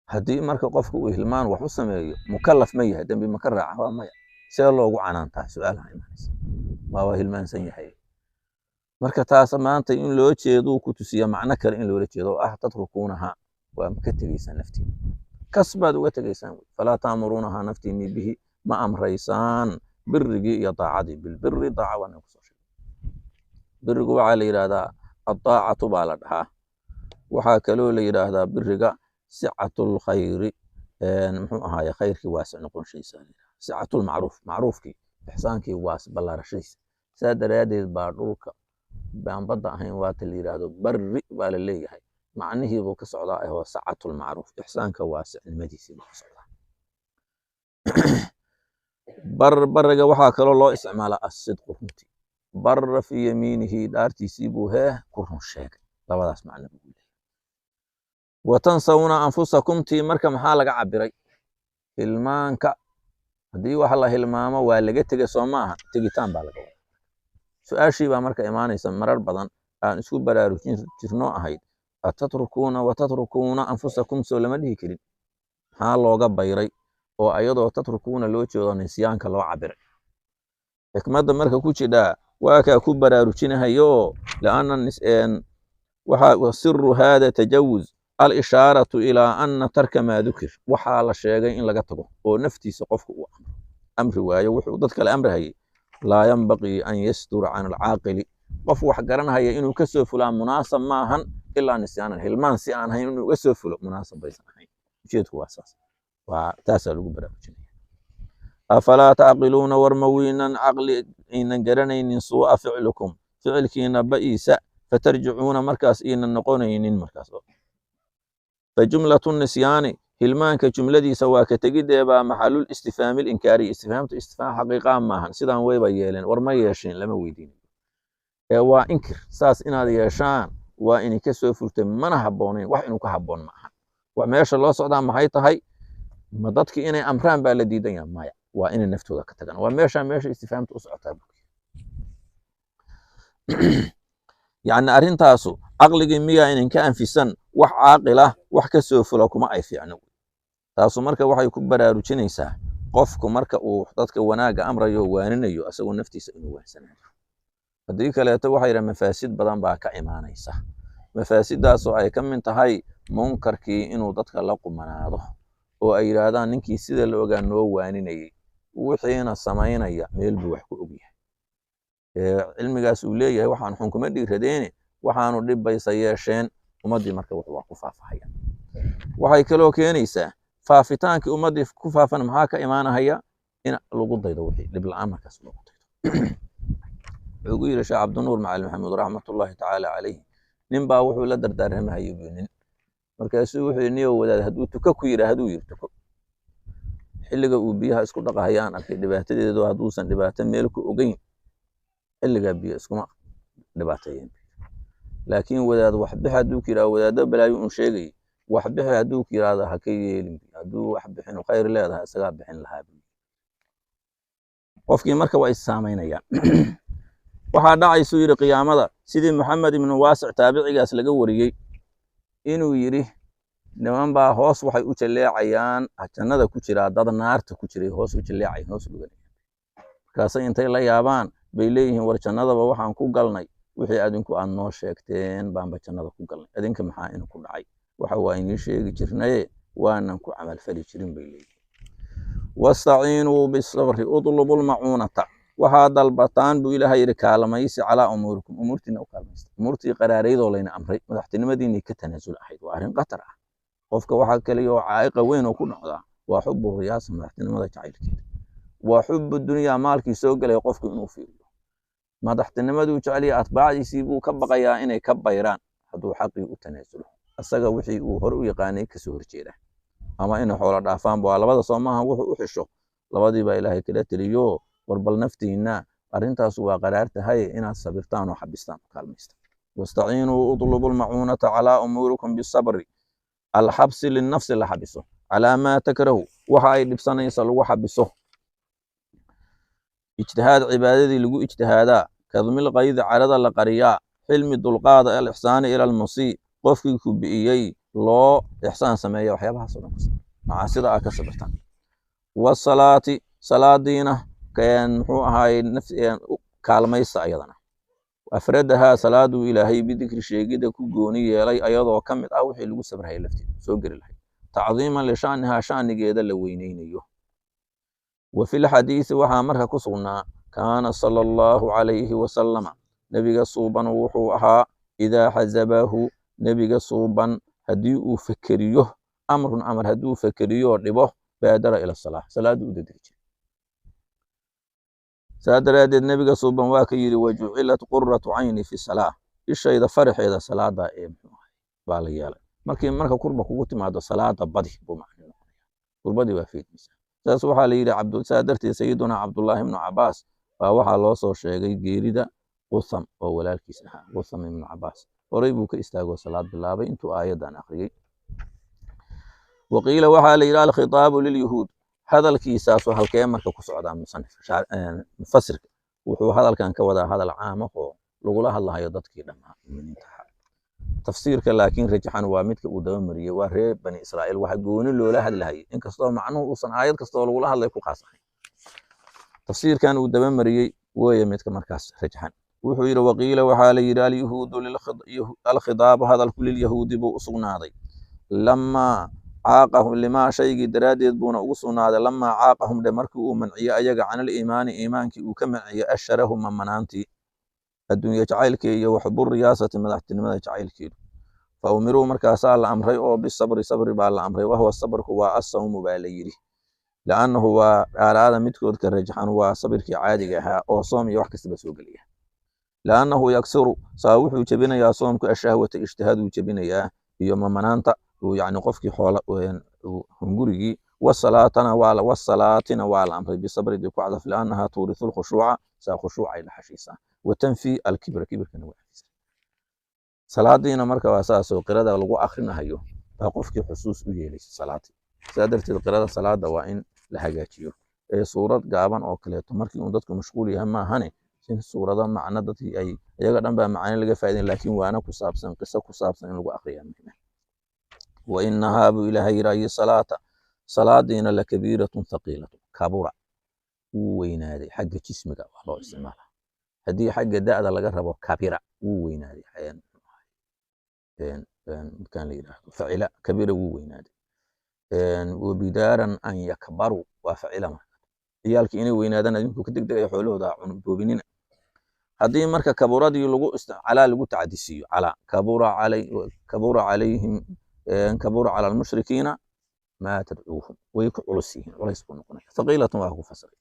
Haddii marka qofku uu hilmaan wax u sameeyo, mukallaf ma yahay? Dembi ma ka raaca? Waa maya. See loogu canaantaa? Su-aalaha imanaysa waa hilmaansan yahay. Marka taas maanta in loo jeeduu ku tusiya macno kale in loola jeedo oo ah tatrukuunaha, waa ka tegeysaan naftiina, kas baad uga tegeysaan wey. Falaa taamuruunaha, naftiinii bihi ma amraysaan, birigii iyo daacadii. Bilbiri daaca waa kusoo sheegay. Birigu waxaa la yidhaahdaa addaacatu baa la dhahaa. Waxaa kaloo la yidhaahdaa biriga sicatul khayri, muxuu ahaaye, khayrkii waasic noqonshaysa, sicatul macruuf, macruufkii ixsaankii waas ballaarashadiisa. Saa daraaddeed baa dhulka baan badda ahayn waata la yidhaahdo barri baa la leeyahay. Macnihii buu ka socdaa ahoo sacatul macruuf, ixsaanka waasicnimadiisii buu ka socdaa. Bar bariga waxaa kaloo loo isticmaalaa asidqu, runtii. Barra fii yamiinihi, dhaartiisii buu hee ku run sheegay. Labadaas macno buu leeyahay. Watansawna anfusakum tii marka maxaa laga cabiray? Hilmaanka. Haddii wax la hilmaamo waa laga tegay, soo ma aha? Tegitaan baa laga wadaa. Su-aashii baa marka imaanaysa marar badan aan isku baraarujin jirno ahayd: atatrukuuna watatrukuuna anfusakum, soo lama dhihi karin? Maxaa looga bayray oo ayadoo tatrukuuna loo jeedo nisyaanka loo cabiray? Xikmadda marka ku jidhaa waa kaa ku baraarujinahayo oo lianna waxa siru hada tajawuz alishaaratu ilaa ana tarka maa dukir, waxaa la sheegay in laga tago oo naftiisa qofka uu amro amri waayo wuxuu dad kale amrahayay, laa yanbaqii an yasdura can alcaaqili, qof wax garanhaya inuu ka soo fulaa munaasab maahan, ilaa nisyaanan, hilmaan si aan ahayn inuu uga soo fulo munaasab baysan ahayn. Ujeedku waa saas, waa taasaa lagu baraarujinaya. Afalaa tacqiluuna, war ma wiinan caqli aynan garanaynin suu'a ficlukum, ficilkiina ba'iisa, fatarjicuuna, markaas iinan noqonaynin? Markaas fajumlatu nisyaani, hilmaanka jumladiisa waa ka tegiddeebaa maxalul istifhaami linkaariy. Istifhaamtu istifhaam xaqiiqaa maahan. Sidaan wayba yeeleen, war ma yeesheen lama weydiinayo, ee waa inkir. Saas inaad yeeshaan waa inay ka soo furtay, mana habboonayn. Wax inuu ka habboon ma aha. Wa meesha loo socdaa maxay tahay? Ma dadki inay amraan baa la diidan yaha? Maya, waa inay naftooda ka tagaan. Waa meesha istifhaamta u socotaa buki. Yacni arrintaasu caqligii miyaa idinka anfisan? Wax caaqila wax ka soo fula kuma ay fiicno. Taasu marka waxay ku baraarujinaysaa qofku marka uu dadka wanaagga amrayo, waaninayo, asagoo naftiisa inuu waansanayo. Haddii kaleeto waxay yidhaha mafaasid badan baa ka imaanaysa, mafaasiddaasoo ay ka mid tahay munkarkii inuu dadka la qumanaado oo ay yidhaahdaan ninkii sida la ogaa noo waaninayey wixiina samaynaya meel buu wax ku ogyahay, cilmigaas uu leeyahay waxaan xun kuma dhiiradeene, waxaanu dhib baysa yeesheen ummaddii. Marka wuxuu waa ku faafahaya. Waxay kaloo keenaysaa faafitaankii ummaddii ku faafan, maxaa ka imaanahaya? In lagu daydo wixii dhib la'aan markaas lagu daydo. Wuxuu ku yidhi Sheekh Cabdinuur Macalin Maxamuud raxmatullaahi tacaala calayh, nin baa wuxuu la dardaarramahayay buu nin, markaasuu wuxuu yidhi niyow wadaad hadduu tuko ku yidhaa, hadduu yidhi tuko xilliga uu biyaha isku dhaqahayaan arkay dhibaatadeedu, hadduusan dhibaato meel ku ogeyn xilligaa biyo iskuma dhibaateeyeen. Laakiin wadaad waxbixi hadduu ku yidhahdo, wadaaddo balaayo un sheegay, waxbixi hadduu ku yidhahdo ha ka yeelin, hadduu wax bixinu khayr leedahay isagaa bixin lahaa. Qofkii marka waa is saamaynayaan. Waxaa dhacaysuu yidhi qiyaamada sidii Maxamed ibnu Waasic taabicigaas laga wariyey inuu yidhi niman baa hoos waxay u jalleecayaan jannada ku jiraa, dad naarta ku jiray hoos u jalleecayan, hoos u dhuganayaan. Markaasay intay la yaabaan bay leeyihiin, war jannadaba waxaan ku galnay wixii adinku aad noo sheegteen baanba jannada ku galnay, adinka maxaa inu ku dhacay? Waxa waa inii sheegi jirnaye waanan ku camalfali jirin, bay leeyihiin. Wastaciinuu bisabri, udlubu lmacuunata, waxaa dalbataan buu Ilaahay yidhi kaalmaysi, calaa umuurikum, umuurtiina u kaalmaysta. Umuurtii qaraaraydoo layna amray, madaxtinimadiinay ka tanaasul ahayd, waa arrin khatar ah. Qofka waxaa kaliya oo caa'iqa weyn oo ku dhacdaa waa xubu riyaasa, madaxtinimada jacaylkeeda, waa xubu dunyaa, maalkii soo gelaya qofku inuu fiiriyo. Madaxtinimaduu jeceliya, atbaacdiisii buu ka baqayaa inay ka bayraan hadduu xaqii u tanaasulo, asaga wixii uu hore u yaqaanay kasoo horjeeda, ama inay xoolo dhaafaan. Waa labada soo maaha wuxuu u xisho? Labadii baa Ilaahay kala teliyo. War bal naftiinna arrintaasu waa qaraar tahay inaad sabirtaan oo xabistaan u kaalmaysta. Wastaciinuu, udlubu lmacuunata calaa umuurikum bisabri, alxabsi linnafsi la xabiso, calaa maa takrahu, waxa ay dhibsanaysa lagu xabiso, ijtihaad cibaadadii lagu ijtihaadaa, kadmil qaydi carada la qariyaa, xilmi dulqaada, alixsaani ila almusii, qofkii ku bi'iyey loo ixsaan sameeya. Waxyaabahaas oo dhan macaasida aa ka sabirtaan. Wasalaati, salaadiina muxuu ahaayey kaalmaysta ayadana. Afradahaa, salaaduu Ilaahay bidikri, sheegida ku gooni yeelay, ayadoo ka mid ah wixii lagu sabrahaya lafteeda soo geli lahayd, tacdiiman lishanihaa, shanigeeda la weyneynayo. Wa fi lxadiisi waxaa marka ku sugnaa, kaana sala Allahu calayhi wasalama, nebiga suuban wuxuu ahaa, idaa xasabahu, nebiga suuban haddii uu fekeriyo, amrun amar hadduu fekeriyo dhibo, baadara ila salaa, salaaduu u degdegi jiray. Saa daraaddeed nebiga suuban waa ka yidhi, wajucilat quratu cayni fi salaa, ishayda faraxeeda salaada ee muxuu ahay baa la yeelay. Markii marka kurba kugu timaado salaada badi buu macni noqonaya, kurbadii waa fiidmaysaa. Saas waxaa la yidhi saa darteed Sayiduna Cabdullaahi ibnu Cabaas baa waxaa loo soo sheegay geerida Qutham oo walaalkiis ahaa, Qutham ibnu Cabaas, horay buu ka istaagoo salaad bilaabay intuu aayaddan akhriyey. Waqiila waxaa la yidhi alkhitaabu lilyuhuud, hadalkiisaasu halkee marka ku socdaa? Musanif mufasirka wuxuu hadalkan ka wadaa hadal caama oo lagula hadlahayo dadkii dhammaa muminiinta ahaa. Tafsiirka laakiin rajaxan waa midka uu dabamariyey, waa reer Bani Israa'iil waxa gooni loola hadlahayay, inkastoo macnuhu uusan aayad kastoo lagula hadlay ku khaas ahayn. Tafsiirkan uu dabamariyey weeye midka markaas rajaxan. Wuxuu yidhi waqiila waxaa la yidhi alyahuudu, alkhitaabu hadalku lilyahuudi buu u sugnaaday, lamaa caaqahum, limaa shaygii daraaddeed buuna ugu sugnaaday, lamaa caaqahum dhe, markii uu manciyo ayaga, can aliimaani, iimaankii uu ka manciyo, asharahu, mamanaantii adduunye jacaylkii iyo waxbu riyaasati, madaxtinimada jacaylkeedu. Fa umiruu, markaasaa la amray oo bisabri, sabri baa la amray. Wahuwa sabrku waa asawmu baa la yidhi, liannahu waa aaraada midkoodka rajaxan waa sabirkii caadiga ahaa oo soom iyo wax kastaba soo gelaya. Liannahu yaksiru, saa wuxuu jebinayaa soomku ashahwata, ijtihaaduu jebinayaa iyo mamanaanta, yani qofkii xoola hungurigii. Wasalaatana waa wasalaatina waa la amray bisabri dii ku cadaf, liannaha tuurisu lkhushuuca, saa khushuucay dhaxashiisaa, watanfi alkibra, kibirkana waa anfisaa. Salaadiina marka waa saasoo qirada lagu akrinahayo baa qofkii xusuus u yeelaysa salaadii. Sidaa darteed qirada salaada waa in la hagaajiyo ee suurad gaaban oo kaleeto markii uu dadku mashquul yahay maahane. In suurado macno dadkii ay iyaga dhan baa macno laga faa'iideyn, laakiin waana ku saabsan qiso ku saabsan in lagu aqriyaa muhiim. Wa innahaa buu Ilaahay yidhi, ay salaata salaadiina, lakabiiratun thaqiilatun. Kabura wuu weynaaday, xagga jismiga waa loo isticmaalaa. Haddii xagga da'da laga rabo, kabira wuu weynaaday, markaan la yidhaahdo facila kabira wuu weynaaday. Wabidaaran an yakbaru waa facila. Marka ciyaalkii inay weynaadaan adinku ka degdegaya, xoolahooda boobinina. Haddii marka kaburadii lagu calaa lagu tacdisiiyo, calaa kabura calay, kabura calayhim, kabura cala almushrikiina maa tadcuuhum, way ku culus yihiin, culays buu noqonaya. Thaqiilatun waa ku fasiray,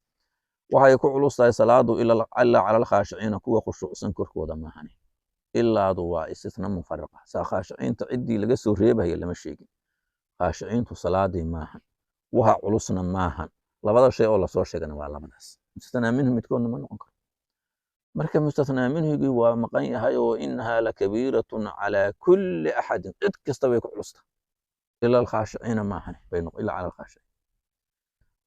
waxay ku culus tahay salaadu ilaa cala alkhaashiciina, kuwa khushuucsan korkooda maahane. Ilaadu waa istithna munfariqa, saa khaashiciinta ciddii laga soo reebaya lama sheegin. Khaashiciintu salaadii maahan, waxa culusna maahan. Labada shay oo lasoo sheegana waa labadaas, mustathnaa minhu midkoodna ma noqon karo. Marka mustathnaa minhugii waa maqan yahay oo inahaa lakabiiratun calaa kulli axadin, cid kasta way ku culusta ila alkhaashiciina maahane, ilaa cala alkhaashiciin.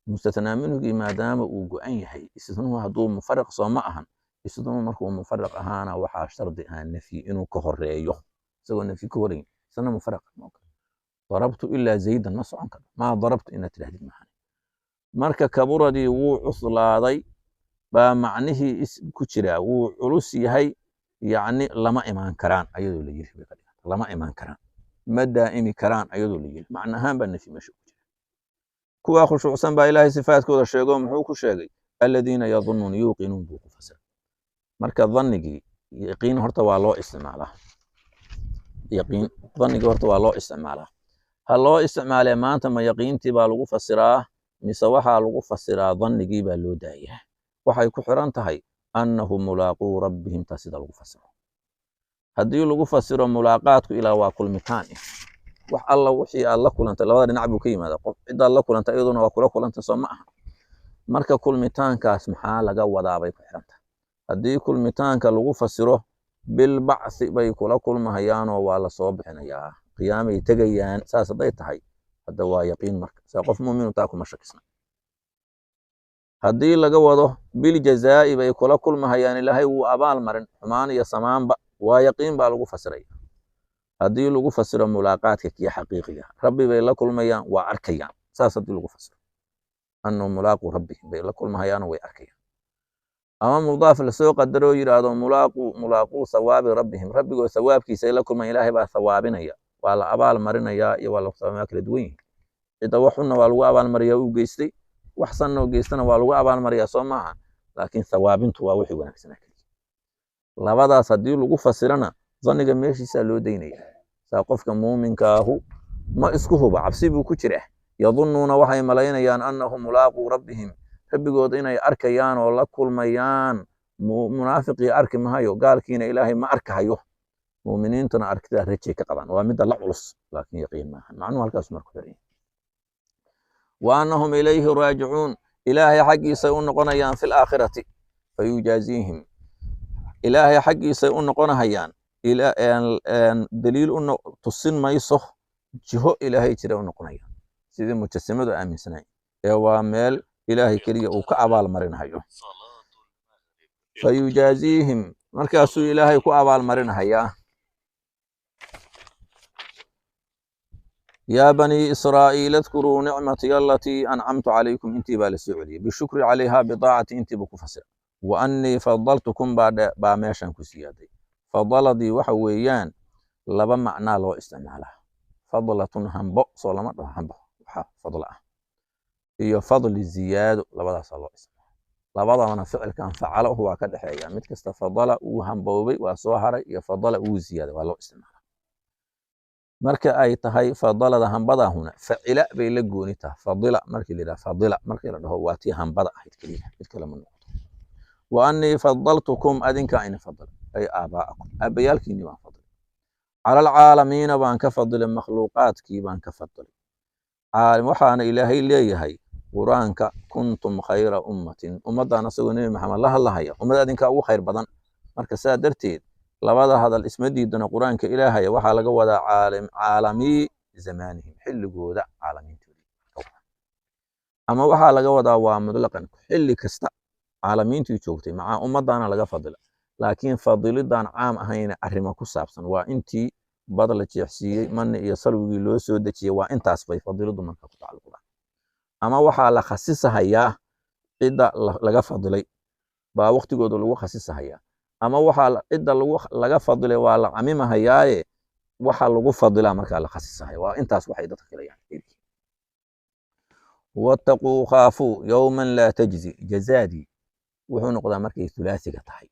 Mustathnaa minhugii maadaama uu go'an yahay, istithnuhu hadduu mufariq soo ma ahan. Istithnuhu markuu mufariq ahaana waxaa shardi ahaa nafyi inuu ka horeeyo. Isagoo nafyi ka horeyn isna mufariq ma karo. Darabtu ilaa zaydan ma socon karo, maa darabtu inaad tidhahdid maahan. Marka kaburadii wuu cuslaaday baa macnihii ku jiraa, wuu culus yahay, yacni lama imaan karaan ayadoo la yiri bay ka dhiganta, lama imaan karaan, ma daa'imi karaan ayadoo la yiri, macna ahaan baa nafyi meesha ku jira. Kuwaa khushuucsan baa Ilaahay sifaadkooda sheego. Muxuu ku sheegay? Aladiina yadunnuun, yuuqinuun buu ku fasiray. Marka dhannigii yaqiin horta waa loo isticmaalaa, yaqiin dhannigii horta waa loo isticmaalaa. Ha loo isticmaalee, maanta ma yaqiintii baa lagu fasiraa mise waxaa lagu fasiraa dhannigii baa loo daayaa? Waxay ku xiran tahay annahum mulaaquu rabbihim. Taa sida lagu fasiro, haddii lagu fasiro mulaaqaadku ilaa waa kulmitaan, wax alla wixii aad la kulantay labada dhinac buu ka yimaada. Qof ciddaad la kulantay iyaduna waa kula kulantay, soo ma aha? Marka kulmitaankaas maxaa laga wadaa bay ku xiran tahay. Haddii kulmitaanka lagu fasiro bilbacthi bay kula kulmahayaanoo waa la soo bixinayaa, qiyaamay tegayaan, saas hadday tahay hadda waa yaqiin. Marka saa qof muuminu taa kuma shakisna. Haddii laga wado biljazaa'i bay kula kulmahayaan, Ilaahay wuu abaal marin xumaan iyo samaanba, waa yaqiin baa lagu fasiraya. Haddii lagu fasiro mulaaqaadka kii xaqiiqiga, Rabbi bay la kulmayaan, waa arkayaan, saas haddii lagu fasiro annahum mulaaqu rabbihim bay la kulmahayaanoo way arkayaan, ama mudaaf lasoo qadaroo yidhaahdo mulaaqu thawaabi rabbihim, rabbigoo thawaabkiisa ay la kulmayan, Ilaahay baa thawaabinaya, waa la abaal marinayaa iyo waa la waa kala duwan yihin. Cidda wax xunna waa lagu abaalmariyaa uu geystay, wax sanoo geystana waa lagu abaalmariyaa, soo maaha? Laakiin thawaabintu waa wixii wanaagsanaa keliya. Labadaas haddii lagu fasirana dhanniga meeshiisaa loo daynaya. Saa qofka muuminkaahu ma isku huba, cabsi buu ku jira. Yadunnuuna waxay malaynayaan annahum mulaaquu rabbihim, rabbigood inay arkayaan oo la kulmayaan. Munaafiqii arki mahayo, gaalkiina Ilaahay ma arkahayo, muuminiintuna arkidaa rajay ka qabaan, waa midda la culus, laakiin yaqiin maaha. Macnuhu halkaas marku xiran yahay. Wa annahum ilayhi raajicuun, Ilaahay xaggiisay u noqonayaan fi laakhirati fayujaaziihim, Ilaahay xaggiisay u noqonahayaan. Daliil u tusin mayso jiho Ilaahay jira u noqonayaan sidii mujasimadu aaminsanay, ee waa meel Ilaahay keliya uu ka abaal marinahayo. Fayujaaziihim, markaasuu Ilaahay ku abaal marinahayaa. Yaa banii Israa'iil adkuruu nicmatii alatii ancamtu calaykum, intii baa lasoo celiyey, bishukri calayhaa bidaacati, intii buu ku fasira. Wa annii fadaltukum baa meeshan ku siyaaday. Fadaladii waxa weeyaan laba macnaa loo isticmaalaa. Fadlatun hambo soo lama dhaho, hambo waxa fadla ah iyo fadli ziyaado, labadaasaa loo isticmaala. Labadabana ficilkan facalahu waa ka dhexeeya. Mid kasta fadala wuu hamboobay, waa soo haray, iyo fadala wuu ziyaaday waa loo isticmaala. Marka ay tahay fadalada hambadahuna facila bay la gooni tahay. Fadila markii la yidhaha, fadila markii la dhaho waa tii hambada ahayd keliya, mid kale ma noqoto. Wa annii fadaltukum, adinkaa ina fadilay, ay aabaa'akum, aabbayaalkiinii baan fadilay, cala alcaalamiina baan ka fadilay, makhluuqaadkii baan ka fadilay. Waxaana Ilaahay leeyahay Qur-aanka kuntum khayra ummatin, ummaddan asagoo Nebi Maxamed la hadlahaya, ummad adinkaa ugu khayr badan. Marka saa darteed labada hadal isma diidano. Qur-aanka Ilaahaya waxaa laga wadaa caalamii zamaanihim, xilligooda caalamiintoodii, ama waxaa laga wadaa waa mutlaqan xilli kasta. Caalamiintii joogtay macaa ummaddaana laga fadila, laakiin fadilidan caam ahayna arrimo ku saabsan waa intii bad la jeexsiiyey, manni iyo salwigii loo soo dejiyey, waa intaas bay fadilidu marka ku tacalluqdaan. Ama waxaa la khasisahayaa cidda laga fadilay baa waqtigooda lagu khasisahayaa, ama waxaa cidda laga fadilay waa la camimahayaaye waxa lagu fadilaa markaa la khasisahaya. Waa intaas waxay dadka kale yani. Wattaquu khaafuu yowman laa tajzi, jazaadii wuxuu noqdaa markay thulaathiga tahay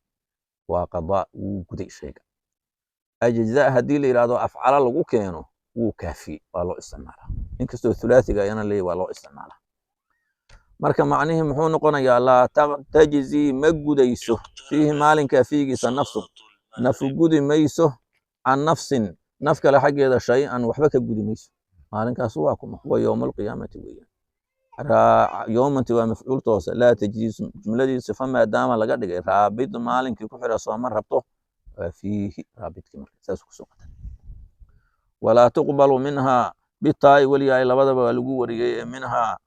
waa qadaa, wuu guday shayga. Ajzaa haddii la yidhahdo afcala lagu keeno wuu kaafiyey, waa loo isticmaalaa, inkastoo thulaathiga ayana leeyahy waa loo isticmaalaa. Marka macnihii muxuu noqonayaa? Laa tajzi ma gudayso fiihi maalinkaa fiigiisa nafsu, nafu gudi mayso can nafsin naf kale xaggeeda shay-an, waxba ka gudi mayso. Maalinkaas waa kuma? Huwa yowma alqiyaamati weeyaan. Yowmanti waa mafcuul toose, laa tajzi jumladii sifa maadaama laga dhigay raabid maalinkii ku xira sooma rabto, waa fiihi raabidkii, marka saas kusoo qatan. Walaa tuqbalu minhaa bitaa'i weliyaay, labadaba waa lagu wariyey ee minhaa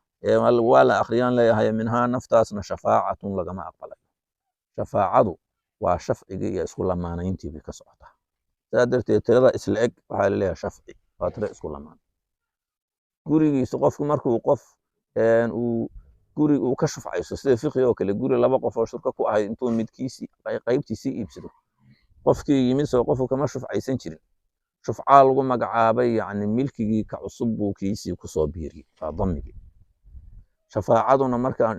waa la akhriyaan leeyahay. Minhaa naftaasna shafaacatun lagama aqbalayo. Shafaacadu waa shafcigii iyo isku lamaanayntii bay ka socotaa, saa darteed tirada isla eg waxaa laleeyahay shafci, waa tiro isku lamaan. Gurigiisu qofku markuu qof uu guri uu ka shufcayso, sida fiqi oo kale, guri laba qof oo shurka ku ahayd intuu midkiisii qaybtiisii iibsado, qofkii yimid soo qofku kama shufcaysan jirin, shufcaa lagu magacaabay, yacni milkigii ka cusub buu kiisii kusoo biiriyey, waa damigii. Shafaacaduna marka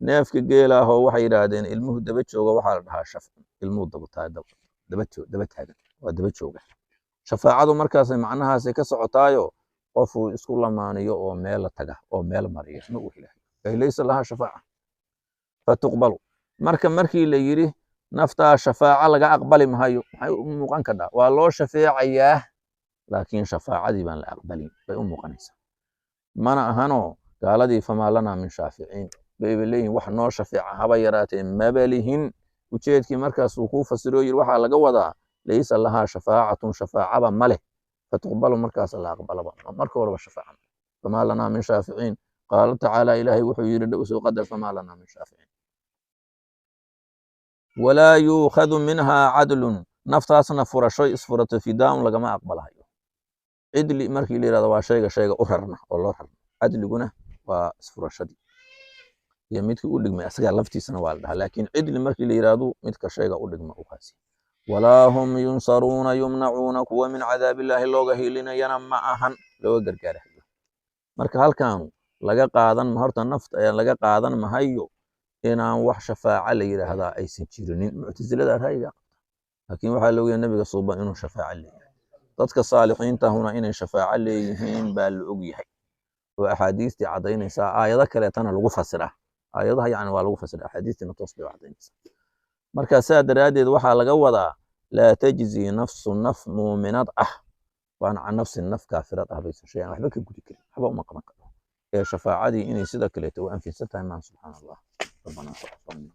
neefka geela ahoo waxay yidhaahdeen ilmuhu daba jooga waxaa la dhahaa shafc, ilmuhu daba taagan waa daba jooga. Shafaacadu markaasay macnahaasay ka socotaayo qofuu isku lamaaniyo oo meel la taga oo meel mariya ma uu helayo, ay laysa lahaa shafaaca fatuqbalu. Marka markii la yidhi naftaa shafaaca laga aqbali mahayo, maxay u muuqan kadhaa? Waa loo shafeecayaa, laakiin shafaacadii baan la aqbalin bay u muuqanaysaa. Mana ahanoo gaaladii famaa lanaa min shaaficiin bayba leeyihin, wax noo shafeeca haba yaraatee maba lihin. Ujeedkii markaas uu kuu fasiro yiri waxaa laga wadaa laysa lahaa shafaacatun, shafaacaba ma leh, fatuqbalu markaas la aqbalaba, marka horeba shafaaca. Famaa lanaa min shaaficiin qaala tacaala, ilaahay wuxuu yidhi dhow soo qadar famaa lanaa min shaaficiin. Walaa yuukhadu minhaa cadlun, naftaasna furasho isfurato fidaaun lagama aqbalahayo. Cidli markii la yidhahdo waa shayga shayga u rarna oo loo rarna, cadliguna waa isfurashadii iyo midkii u dhigmay asagaa laftiisana waa la dhahaa, laakiin cidli markii la yidhahdo midka shayga u dhigma u kaasi. Walaa hum yunsaruuna yumnacuuna, kuwa min cadaabillaahi looga hiilinayana ma ahan, looga gargaarahayo. Marka halkaanu laga qaadan ma horta nafta laga qaadan mahayo inaan wax shafaaca la yidhaahdaa aysan jirinin. Muctasilada ra'yiga qabta, laakiin waxaa la ogyahay nabiga suuban inuu shafaaco leeyahay, dadka saalixiintahuna inay shafaaco leeyihiin baa la ogyahay oo axaadiistii caddaynaysaa, aayado kaleetana lagu fasiraa, aayadaha yacni waa lagu fasiraa, axaadiistiina toos bay u caddaynaysaa. Marka saa daraaddeed waxaa laga wadaa laa tajzi nafsu, naf muuminad ah waan can nafsin, naf kaafirad ah baysan shay-an waxba ka gudi karin, waxba uma qaban karo, ee shafaacadii inay sida kaleeto u anfinsan tahay maan. Subxaana Allah rabbana taqabbal.